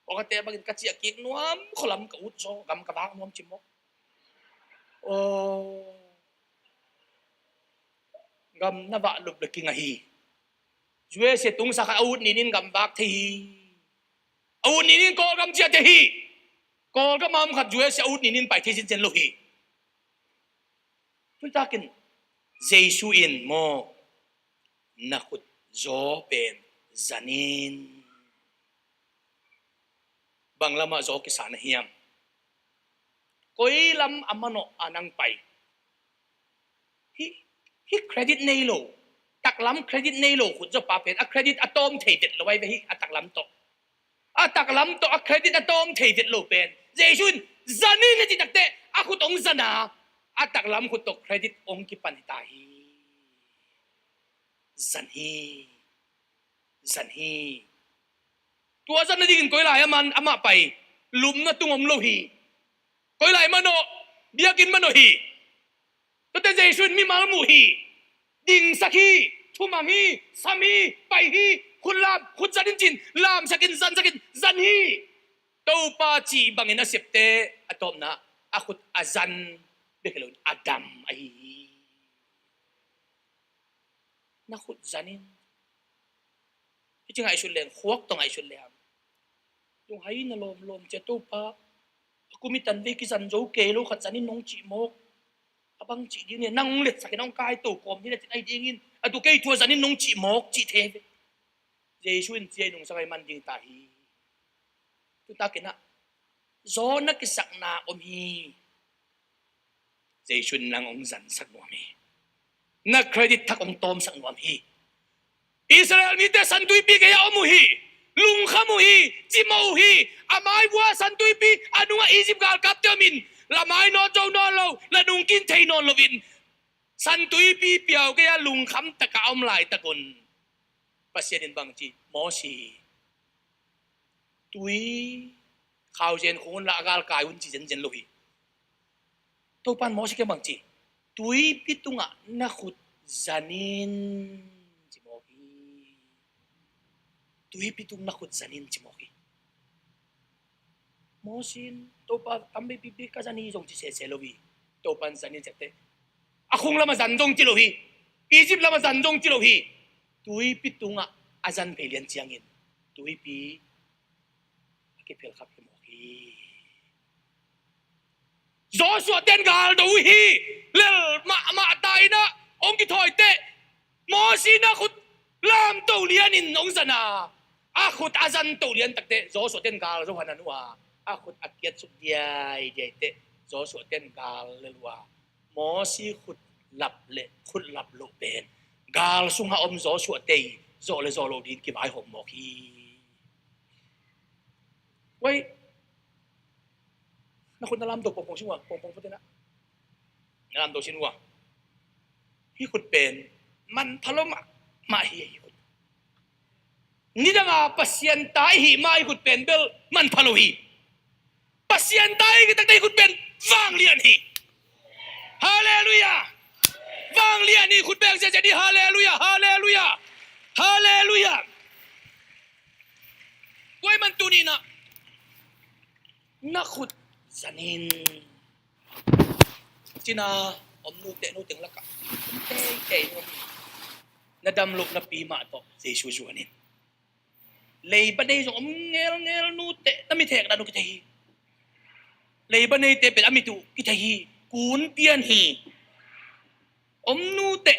Pawlkhatte bangin ka ciah kik nuam, khualam ka ut zaw, gam ka vak nuam ci mawk. Aw. Gam na vah lup le kinga hi. U S A tungsa khat a ut ninin gam vak thei hi. A ut ninin Kawlgam ciah thei hi. Kawlgam a om khat U S A a ut ninin pai thei cincin lo hi. Tuni takin Jesu in maw, na khut zaw pen zanin. Bang lamah zaw kisa na hiam? Koi lam a manawh a nang pai? Hih, hih credit nei lo, taklam credit nei lo khut zawpa pen a credit a tawm thei vet lo ai ve hih a taklam tawh. A taklam tawh a credit a tawm thei vet lo pen Jesu in zanin a cih takteh a khut hong zan a, a taklam khut tawh credit hong kipan hi ta hi. Zan hi. Zan hi. Tua zan nadingin koi lai a man amah pai, lupna tung om lo hi. Koi lai manawh, biakinn manawh hi. Tuate Jesu in mimal muh hi. Dingsak hi, thumang hi, sam hi, pai hi, khut lam, khut zan in cin, lamsak in, zansak in, zan hi. Topa cih bangin a septe a tawpna a khut a zan bek hi loin a dam ahi hi. Na khut zanin. Hih ci ngaihsut leng, khuak tawh ngaihsut leng. Lunghai na lawmlawm cia Topa. A kum i tan vei kizan zo kei lo khat zanin nong cih mawk. A bang cih ding ni, nang hong letsak in hong kai to kawm ding a cin ahi dingin. A tu kei thua zanin nong cih mawk cih thei ve. Jesu in cia i nungsak a i man ding ta hi. Tutakin ah zaw na kisakna om hi. Jesu in nang hong zansak nuam hi. Na credit thak hong tawmsak nuam hi. Israel mite Santuipi gei-ah om uh hi. Lungkham uh hi. Cimawh uh hi. A maivua Santuipi a nungah Egypt galkapte om in la mai nawn zo nawn lo, la nungkin thei nawn loin Santuipi piau gei-ah lungkham takah a om laitak un Pasian in bang ci, Mosi, tui khauzen khung un la a galkai un ci zenzen lo hi. Topan Mosi kiang bang ci, tuipi tungah na khut zanin ci mawk hi. Tuipi tung na khut zanin ci mawk hi. Mosi in Topa tam veipi pi ka zan hi zong ci sese lo hi. Topan zanin ciapteh a khung lamah zan zong ci lo hi. Egypt lamah zan zong ci lo hi. Tuipi tungah a zan phei lian ciangin tuipi a kiphel khap hi mawk hi. Joshua ten gal do uh hi. Lel mahmah ta in ah hong kithawi teh Mosi na khut lamto lianin hong zan a, a khut a zanto lian takteh Joshua ten gal zo hanan uh a, a khut a kiatsuk diaidiai teh Joshua ten gal lel uh a, Mosi khut lap le khut lap loh pen gal sungah om Joshua te i zawh le zawh loh dingin kivaihawm mawk hi. Wai, na khut na lamto pongpong sin uh a, pongpong pute na, na lamto sin uh a. Hih khut pen manpha lo mahmah hi, hih khut. Nidanga Pasian ta i hih mah hih khut pen bel manpha lo hi. Pasian ta i hih takte hih khut pen vanglian hi. Halleluiah. Vanglian hi, khut beng ziahziah dih. Halleluiah, halleluiah, halleluiah. Tua ahih man tuni-in ah na khut zanin. Cina om nute, nuteng lakah teitei nuam hi. Na damlohna pi mah tawh Jesu zuanin. Leiba nei zong om ngelngel nute, na mithek dan uh kithei hi. Leiba neite pen a mit uh kithei hi. Kun pian hi. Om nute.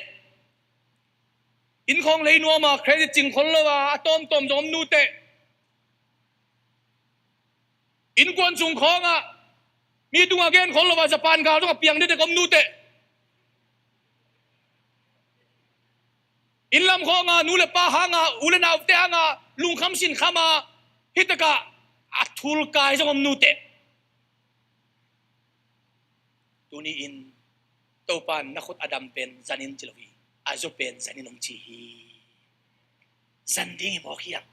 Inn khawng lei nuam a, credit cing khol lo a, a tawmtawm zong om nute. Innkuan sung khawngah Mi tungah gen khol lo a, Japan gal zong a piang dede om nuteh. Inn lam khawng a, nu le pa hang a, u le naute hang a, lungkham sinkham a, hih takah a thulkai zong om nuteh. Tuni-in Topa in na khut a dam pen zanin ci lo hi. A zaw pen zanin hong ci hi. Zan ding hi mawk hiam?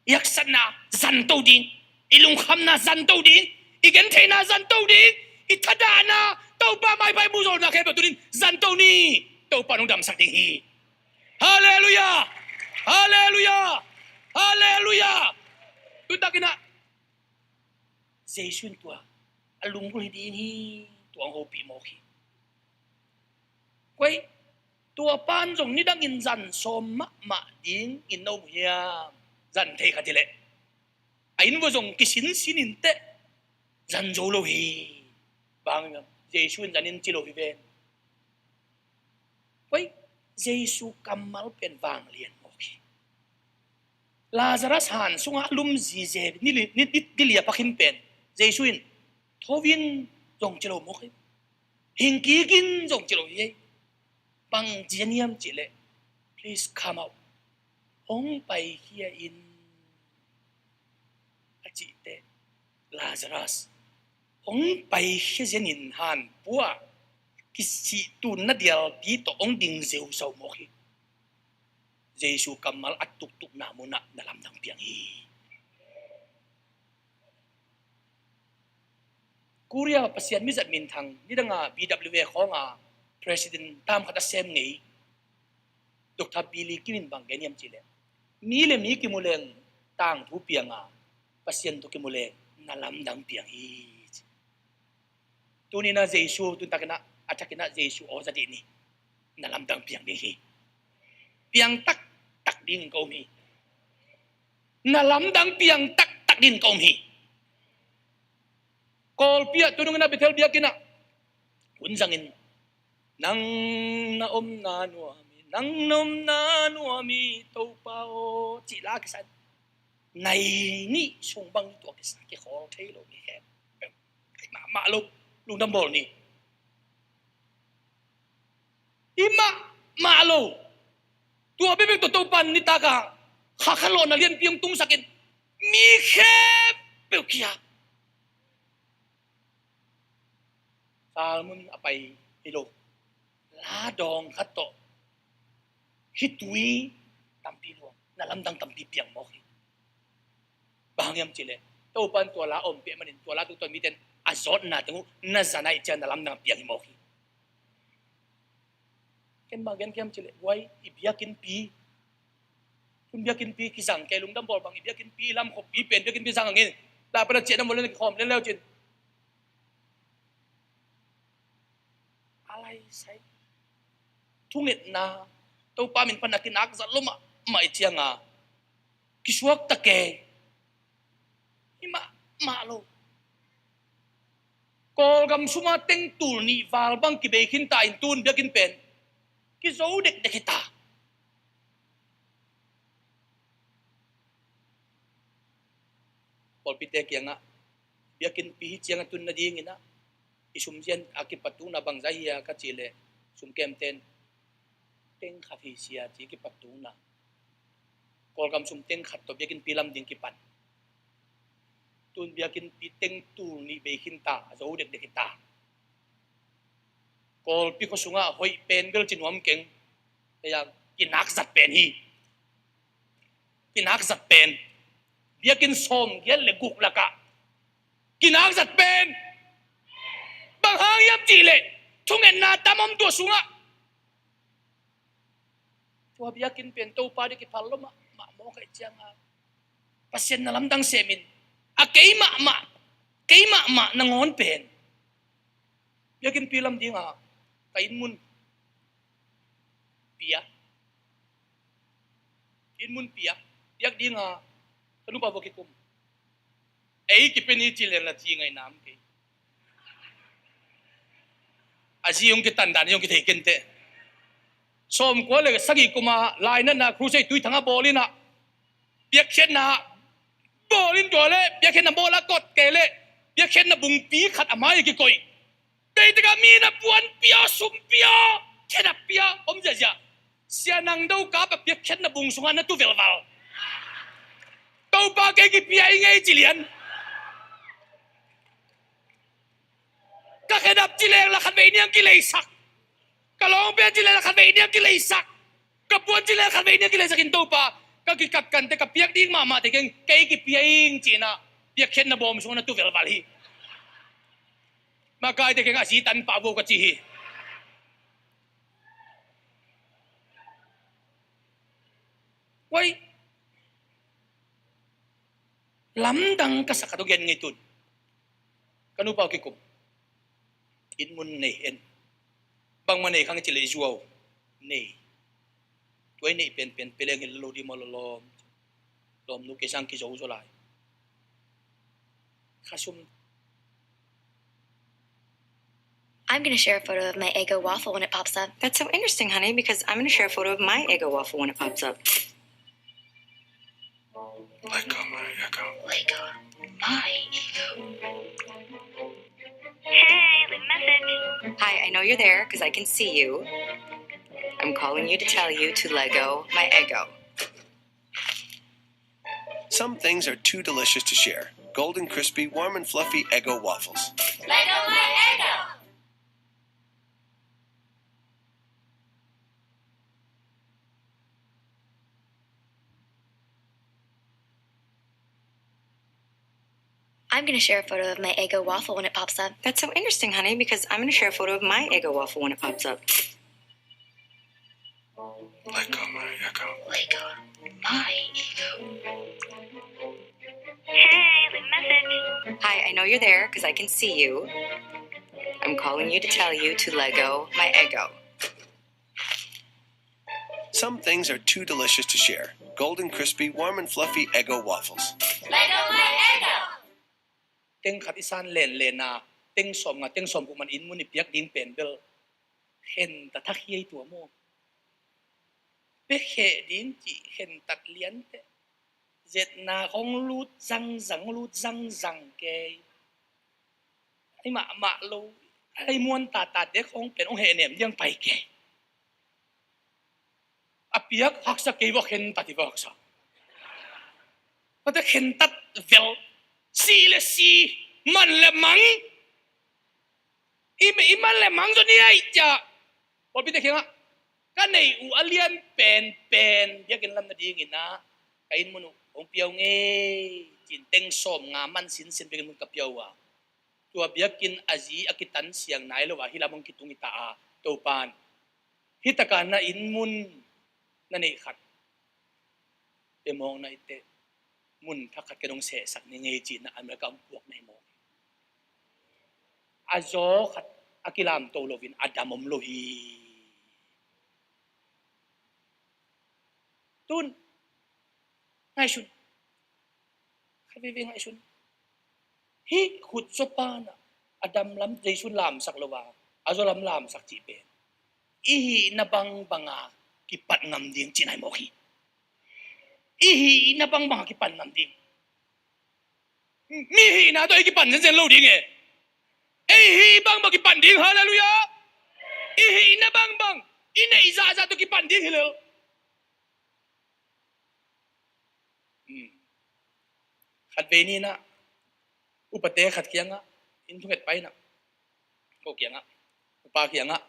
I haksatna zanto ding, i lungkhamna zanto ding, i gentheihna zanto ding, i thadahna, Topa maipai muhzawlna khempeuh tuni-in zanto ni. Topa in hong damsak ding hi. Halleluiah! Halleluiah! Halleluiah! Tun takin ah Jesu in tua a lunggulh hi ding hi. Tua hong hopih mawk hi. Koi, tua pan zong nidangin zan sawm mahmah dingin na um hiam? Zan thei kha ti leh a inn vua zong kisinsin inteh, zan zo lo hi. Bang hiam? Jesu in zanin ci lo hi ven. Koi, Jesu kammal pen vanglian mawk hi. Lazarus han sungah a lum zize ni li-, ni, ni, ni li a pakhin pen Jesu in, "Tho in," zong ci lo mawk hi. "Hing kik in," zong ci lo hi. Bang ci a niam cih leh, "Please come out. Hong paikhia in," a cih teh, Lazarus hong paikhia zenin hanpua kisih tunna dialpi tawh hong ding zeusau mawk hi. Jesu kammal a tuktukna munah na lamdang piang hi. Korea Pasian mizat minthang, nidanga B W A khawnga President tam khat a sem ngei Doctor Billy Kim in bang gen hiam cih leh, "Mi le mi kimu leng tangthu pianga, Pasian tawh kimu leng na lamdang piang hi," ci. Tuni-in ah Jesu, tun takin ah, a takin ah Jesu aw za dih ni. Na lamdang piang ding hi. Piang taktak dingin ka um hi. Na lamdang piang taktak dingin ka um hi. Kawlpi ah tu nungin ah Bethel biakinn ah hun zangin, "Nang na omna nuam hi, nang na omna nuam hi, Topa aw," cih la kisa in, nai nih sung bang tua kisa kikhawl thei lo mi khempeuh, kai mahmah lo, lungdam bawl ni. I mahmah lo. Tua bekbek tawh Topa in nitak a kha kha lawhna lianpi hong tungsak in, mi khempeuh kia. Salmun a pai hi lo. La dawng khat tawh khitui tampi luang, na lamdang tampi piang mawk hi. Bang hang hiam cih leh, Topa in tua la ompih manin, tua la tungtawn mite in a zawtna teng uh na za naih ciang na lamdang piang hi mawk hi. Ken bang gen ka hiam cih leh, guai, i biakinnpi, tun biakinnpi kizang kei, lungdam bawl bang, i biakinnpi lam khoppi pen biakinnpi zang hangin, la pana ciah na mawh le na kikhawm le leu cin. A lai sai. Thungetna, Topa min pan a kinak zat lo mahmah i cianga kisuak ta kei. Hi mahmah lo. Kawlgam suma teng tul nih val bang kibei khin ta in, tun biakinn pen kizo dekdek hi ta. Pawlpite kiangah, biakinnpi hi ciang a tun nadingin ah, i sumzian a kipat tukna bangzah hi a ka cih leh, sumkemte in teng khat hi sia ci, kipat tukna. Kawlgam sum teng khat tawh biakinnpi lam ding kipan. Tun biakinnpi teng tul nih bei khin ta, a zo dekdek hi ta. Kawlpi khua sungah hoih pen bel ci nuam keng, ei a kinak zat pen hi. Kinak zat pen. Biakinn sawmgiat le guk lakah kinak zat pen. Bang hang hiam cih leh, thungetna tam om tua sungah. Tua biakinn pen Topa ding kiphal lo mahmah mawk ahih cianga, Pasian na lamdang semin, a kei mahmah, kei mahmah nangawn pen biakinnpi lam dinga ka inn mun pia. Inn mun pia. Biak dinga ka nupa vua kikum. Ei kipen hi ci leng la ci ngai nam kei. A zi hong kitan dan hi hong kithei kenteh. Sawmkua le sagih kuma lainatna crusade Tuithang a bawl inah, biakkhiatna bawl in tua le biakkhiatna bawl a kot kei le Piakkhiatna bungpi khat a mai a kikoih. Kei tek ah mi na puan pia, sum pia, khedap pia om ziahziah. Sia Nang Do Kap a piakkhiatna bung sungah na tu velval. Topa, kei kipia ing ei, ci lian. Ka khedap ci leng la khatvei niang kileisak. Ka lawng pia ci leng la khatvei niang kileisak. Ka puan ci leng la khatvei niang kileisak in Topa, ka kikapkante, ka piak ding mahmahte keng, kei kipia ing ci-in ah piakkhiatna bawm sungah na tu velval hi. Makaite keng a zi tan pah vo ka ci hi. Wai. Lamdang ka sak khat hong gen ngei tun. Ka nupa uh kikum. Inn mun nei en. Bangmah nei khang ci leh zuau. Nei. Tua i neih penpen pia leng hi lo ding maw, lawm. Lawmnu kei sang kizo zaw lai. Kha sum. I'm gonna share a photo of my Eggo waffle when it pops up. That's so interesting, honey, because I'm gonna share a photo of my Eggo waffle when it pops up. Let go my Eggo. Let go my Eggo. Hey, leave a message. Hi, I know you're there 'cause I can see you. I'm calling you to tell you to let go my Eggo. Some things are too delicious to share. Golden, crispy, warm, and fluffy Eggo waffles. Let go my Eggo. I'm gonna share a photo of my Eggo waffle when it pops up. That's so interesting, honey, because I'm gonna share a photo of my Eggo waffle when it pops up. Let go my Eggo. Let go my Eggo. Hey, leave a message. Hi, I know you're there 'cause I can see you. I'm calling you to tell you to let go my Eggo. Some things are too delicious to share. Golden, crispy, warm, and fluffy Eggo waffles. Let go my Eggo. Teng khat i san lenlen a, teng sawmnga, teng sawmguk man inn mun i piak ding pen bel khentat thak hi ei, tua maw. Piakheh ding cih khentat lian teh. Zetna hong lut zangzang, lut zangzang kei. Ai mahmah lo, ai muan tata dek hong pen hong hehnem diang pai kei. A piak haksa kei vua, khentat hi vua haksa. Pate khentat vel, si le si, man le mang. I, i man le mang zaw ni ai cia. Pawlpite kiangah ka neih uh a lian penpen biakinn lam nadingin ah ka inn mun uh hong pia ung ei, ci-in teng sawmnga man sinsen biakinn mun ka pia uh a, tua biakinn a zi a kitan siang nai lo a hih lam hong kitung hi ta a, Topa'n hih takah na inn mun na neih khat pia mawk na hi teh, mun thak khat ka dong sehsak ning ei, ci-in ah America hong puak na hi mawk hi. A zaw khat a kilamto loin a dam om lo hi. Tun ngaihsun. Khat veivei ngaihsun. Hih khut zaw pan ah a dam lam Jesu'n lamsak lo a, a zaw lam lamsak cih pen i hihna bangbang a kipat ngam ding cihna hi mawk hi. I hihna bangbang a kipan ngam ding. Mi hihna tawh i kipan zenzen lo ding e. Ei hih bangbang kipan ding, halleluiah. I hihna bangbang, i neih zahzah tawh kipan ding hi lel. Hmm. Khat vei ni-in ah upate khat kiangah, inn thunget pai-in ah, ko kiangah, upa kiangah,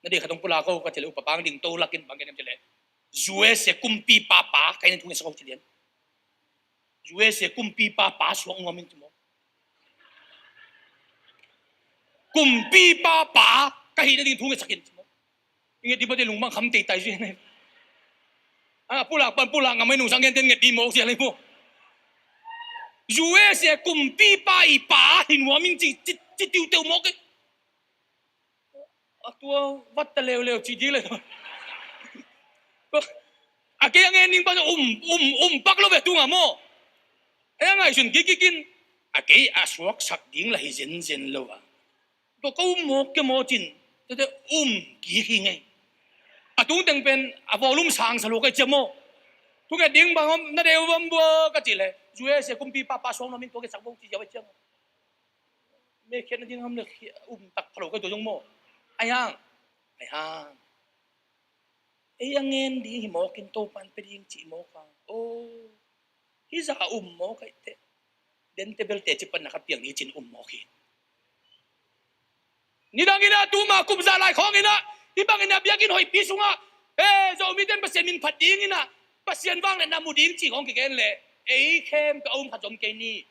na deih khat hong pulak o ka cih leh, upa pa ding to lakin bang gen hiam cih leh, U S A kumpipa pa ka hih na ding thungetsak o ci lian. U S A kumpipa pa suak nuam ing ci maw. Kumpipa pa ka hih na ding thungetsak in ci maw. I nget ding pate lungmang kham teitai zui hi. A pulak pan pulak ngam a, i nungsang genteh'n nget ding mawk sia lei maw. U S A kumpipa i pa hi nuam ing ci, ci, ci tiuteu mawk e. A tua vat ta leuleu ci ding lei. A kei a ngen ding pan um, um, um pak lo ve tung a maw. Ei a ngaihsun kikik in, a kei a suaksak ding la hi zenzen lo a. Tua ka um mawk kei maw cin, tua teh um kik hi ngei. A tungteng pen a volume sangsa lo ka hi cia maw. Thunget ding bang om, na deih uh bang bua ka cih leh, U S A kumpipa pa suak nuam ing, tua ka sak bo ci ziau a cia maw. Mekhiatna ding ham le, um tak pha lo ka hi tua zong maw. Ai hang, ai hang. Ei a ngen ding hi mawk in, Topa'n pia ding cih mawk a. Oh. Hih zah um mawk ahih teh, dente belte ci pan na ka piang ni cin um mawk hi. Nidang in ah, tuma kum za lai khawng in ah, hih bang in ah biakinn hoihpi sungah, eh, Zomite in Pasian min phat ding in ah, Pasian vangliatna mu ding cih khawng kigen leh, ei khempeuh a um khat zom kei ni.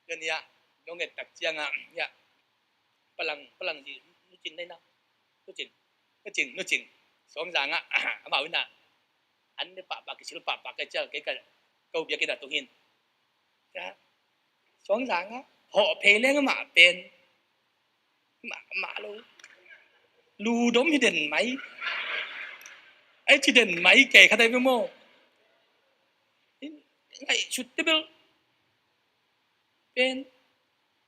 Ken ya, nong et tak ciangah, ya, palang, palang zi, Nu Cing nai na. Nu Cing, Nu Cing, Nu Cing. Suangzang ah, amau in ah, an ne pahpah, kisil pahpah, kei ciang, kei ka, ko biakinn ah tung hin. Ya, Suangzang ah, hawh phei leng amah pen. Mah, mah lo. Lu dom hi den mai. Ai ci den mai kei kha tai ve maw. Ngaihsut te bel. Pen.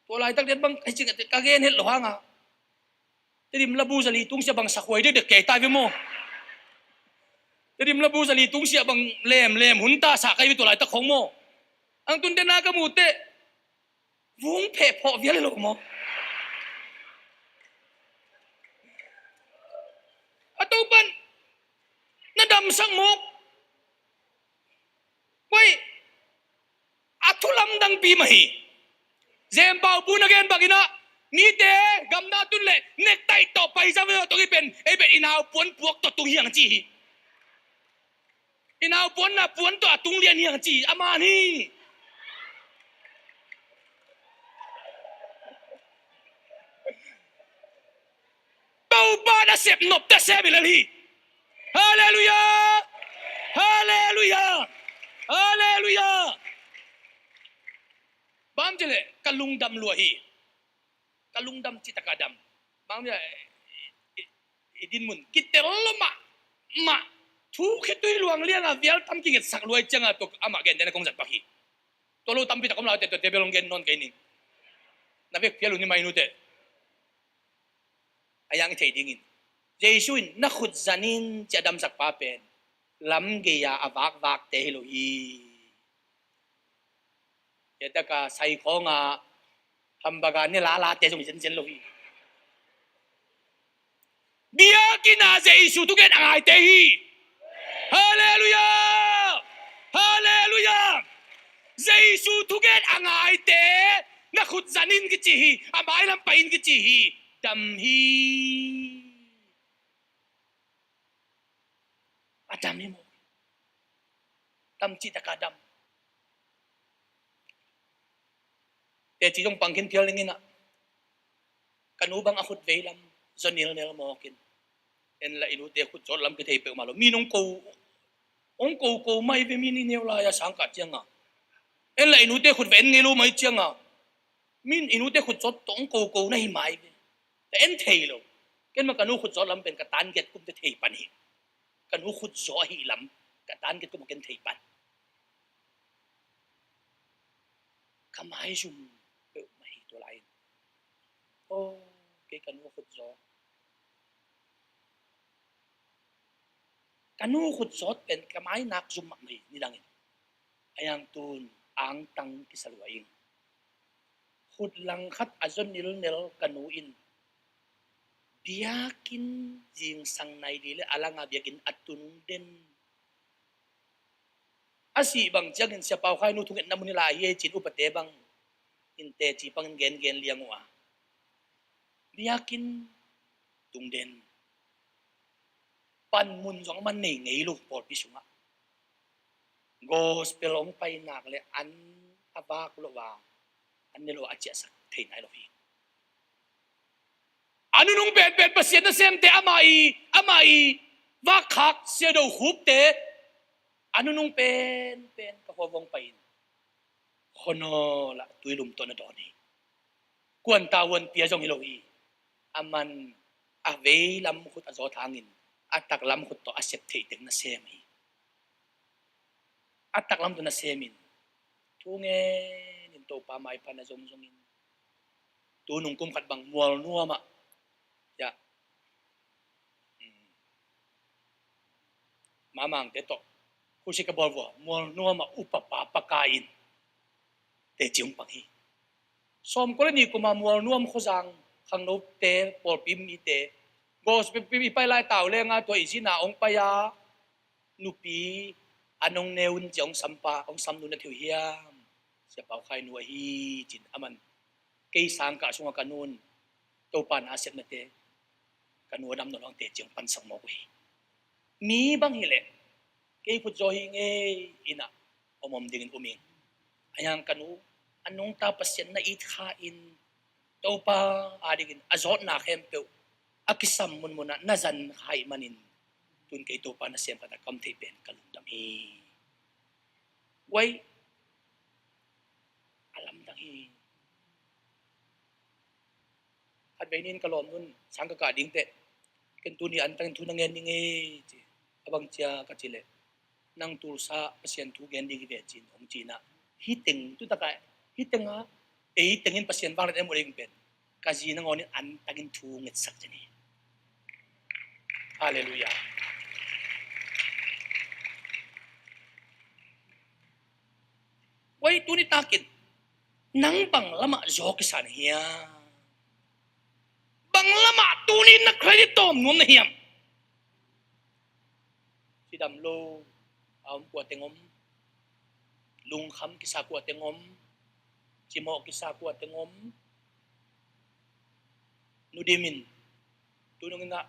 Tua laitak den bang, ai ci ka gen het lo hang a. Tedim labu zali tung sia bang sakhuai dekdek kei tai ve maw. Tedim labu zali tung sia bang lem, lem hun ta sa kai ve tua laitak khong maw. Ang tun den a ka mu te. Vung pheh phawh vial hi lo maw? A Topa'n na damsak mawk. Koi, a thu lamdangpi mah hi. Zempau pu na gen bangin ah, mite gamna tun leh nektaih tawh paisa ve tawh tung hi pen, ei pen i nau puan puak tawh tung hiang ci hi. I nau puanna puan tawh a tung lian hiang ci, a man hi. Topa na sep nop ta sep i lel hi. Halleluiah! Halleluiah! Halleluiah! Bang ci leh ka lungdam lua hi. Ka lungdam cih tak a dam. Bang mia, i, i, i dinmun kitel lo mah, mah. Thu khitui luang lianga vial tam kingetsak luai cianga tua amah gentehna kong zat pak hi. Tua lo tampi tak om lau te, tua te bel hong gen nawn kei ning. Na vek phial uh ni mai nu te. A yang i thei dingin, Jesu in na khut zan in ci a damsak pa pen lam gei-a a vakvakte hi lo hi. Hiataka sai khawnga hamburger ne lalate zong hi zenzen lo hi. Biakinn ah Jesu thugen a ngaite hi. Halleluiah! Halleluiah! Jesu thugen a ngaite na khut zan in kici hi. A mailam pai in kici hi. Dam hi. A dam hi maw? Dam cih tak a dam. Teci zong pang khin phial ning in ah, ka nu bang a khut vei lam zaw nilnel mawk in. En la i nute khut zawt lam kithei peuhmah lo. Mi in hong ko, hong ko ko mai ve, mi in i neu lai-a sang kah cianga. En la i nute khut vei en ngei lo mai cianga. Mi in i nute khut zawt tawh hong ko ko na hi mai ve. Ka en thei lo. Ken mah ka nu khut zawt lam pen ka target kum te thei pan hi. Ka nu khut zaw ahih lam ka target kum ken thei pan. Ka maizum peuhmah hi tua lai-in. Oh, kei ka nu khut zaw. Ka nu khut zawt pen ka mai nak zum mahmah hi nidangin. A yang tun angtang kisa lua ing. Khut langkhat a zaw nilnel ka nu in biakinn zingsang nai li le a langa biakinn a tun den. A sih bang ciangin Sia Pau Khai nu thungetna mun hi lai hi ei cin upate bang in teci pangin gengen liang uh a, biakinn tung den. Panmun zong a man nei ngei lo pawlpi sungah. Gospel hong pai nak le an a vak lo a, an ne lo a ciahsak thei nai lo hi. A nunung penpen Pasian nasemte amah i, amah i vakkhak Sia Do Khupte a nunung penpen ka khuavawng pai-in khuanawl ah tuilum tawh na dawn hi. Kuan ta huan pia zong hi lo hi. A man a vei lam khut a zawt hangin a tak lam khut tawh a sep theih teng na sem hi. A taklam tawh na semin thu ngenin Topa maipha na zongzongin, tunung kum khat bang Mualnuam ah, ya, Mamangte tawh khusi ka bawl vua, Mualnuam ah upapa paka in teci hong pang hi. Sawmkua le nih kuma Mualnuam khuazang khangnote pawlpi mite gospel i pai lai tau lenga tua i zina hong pai a nupi a nong neu un ci hong sampa hong samnu na theu hiam? Sia Pau Khai nu ahi cin a man kei sangkah sunga ka nun Topa na a sepnate ka nu a dam nawn hong teci hong pansak mawk uh hi. Mi bang hileh kei khut zaw hi ngei inah om om dingin um ing. A hiang ka nu a nungta Pasian na it kha in Topa a dingin a zawtna khempeuh a kisam munmunah na zan kha ih manin tun kei Topa na sem khat a kam thei pen ka lungdam hi. Wai a lamdang hi. Khatvei nin ka lawm nun sang ka kah ding teh ken tuni an tangin thu na ngen ding ei ci. A bang cia ka ci leh nang tulsa Pasian thu gen ding hi ve cin hong cinah hi teng tutakah hi tenga ei tengin Pasian vang let em uh ding pen ka zi nangawnin an tangin thu ngetsak cin hi. Halleluiah. Wai tuni takin nang bang lamah zaw kisa na hiam? Bang lamah tuni na credit tawm nuam na hiam? Cidam lo a om kua teng om, lungkham kisa kua teng om, cimawh kisa kua teng om. Nudimin tunung inah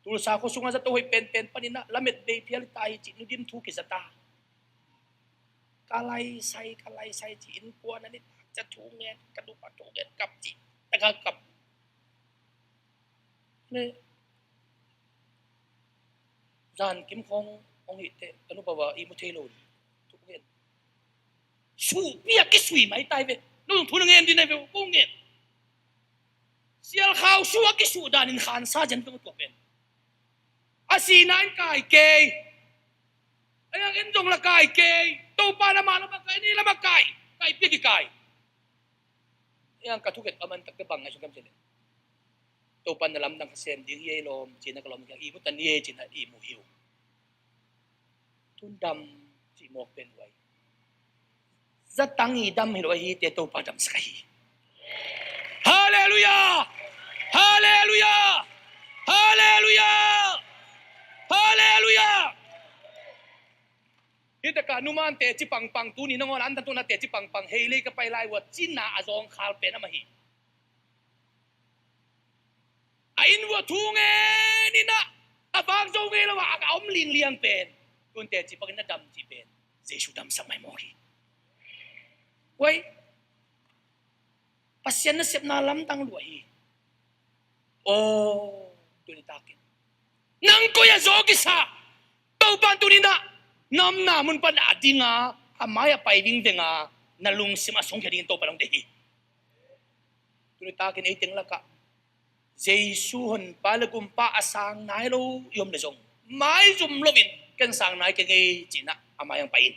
tulsa khua sungah zato hoih penpen paninah lamet bei phial i ta hi cih nudim thu kizata. Ka laisai ka laisai cih in kua na nitak ca thu ngen ka dupa thu ngen kap cih taka kap. Le zan kim khong hong hih teh ka nupa va i mu thei lo thu ngen. Suhpi a kisui mai tai ve. Nung thu na ngen din ai ve ko ngen. Sialkhau su a kisuh danin khansa zen peng tua pen a sina in kai kei. A yang en zong la kai kei. Topa lama lama kai ni lama kai kai pia kikai. Yang ka thuket a man takte bang ngai sung kam sele. Topa na lamdang ka sem ding hi ei lawm cina ka lawm kiang i mu tan hi ei cina i mu hi uh. Tun dam cih mawk pen uai. Zatang i dam hi lo ahi te Topa damsak ahi. Halleluiah. Halleluiah. Halleluiah. Halleluiah. Hitakah numan teci pangpang tuni nangawn an tatuna teci pangpang hei lei ka pai lai ua cina a zawng khal pen ama hi. A inn vua thu ngen inah a vak zo ngei lo ah a om lingliang pen tun teci pakin na dam cih pen Jesu damsak mai mawk hi. Wai Pasian nasepna lamdang lua hi. Aw tuni takin nang koi a zaw kisa Topan tuninah na omna mun pan a dinga a mai a pai vingvenga na lungsim a sungkhia dingin Topan hong deih hi. Tuni takin ei teng lakah Jesu honpa le gumpa a sang nai lo i om le zong maizum loin ken sang nai keng ei cinah a mai ang pai in.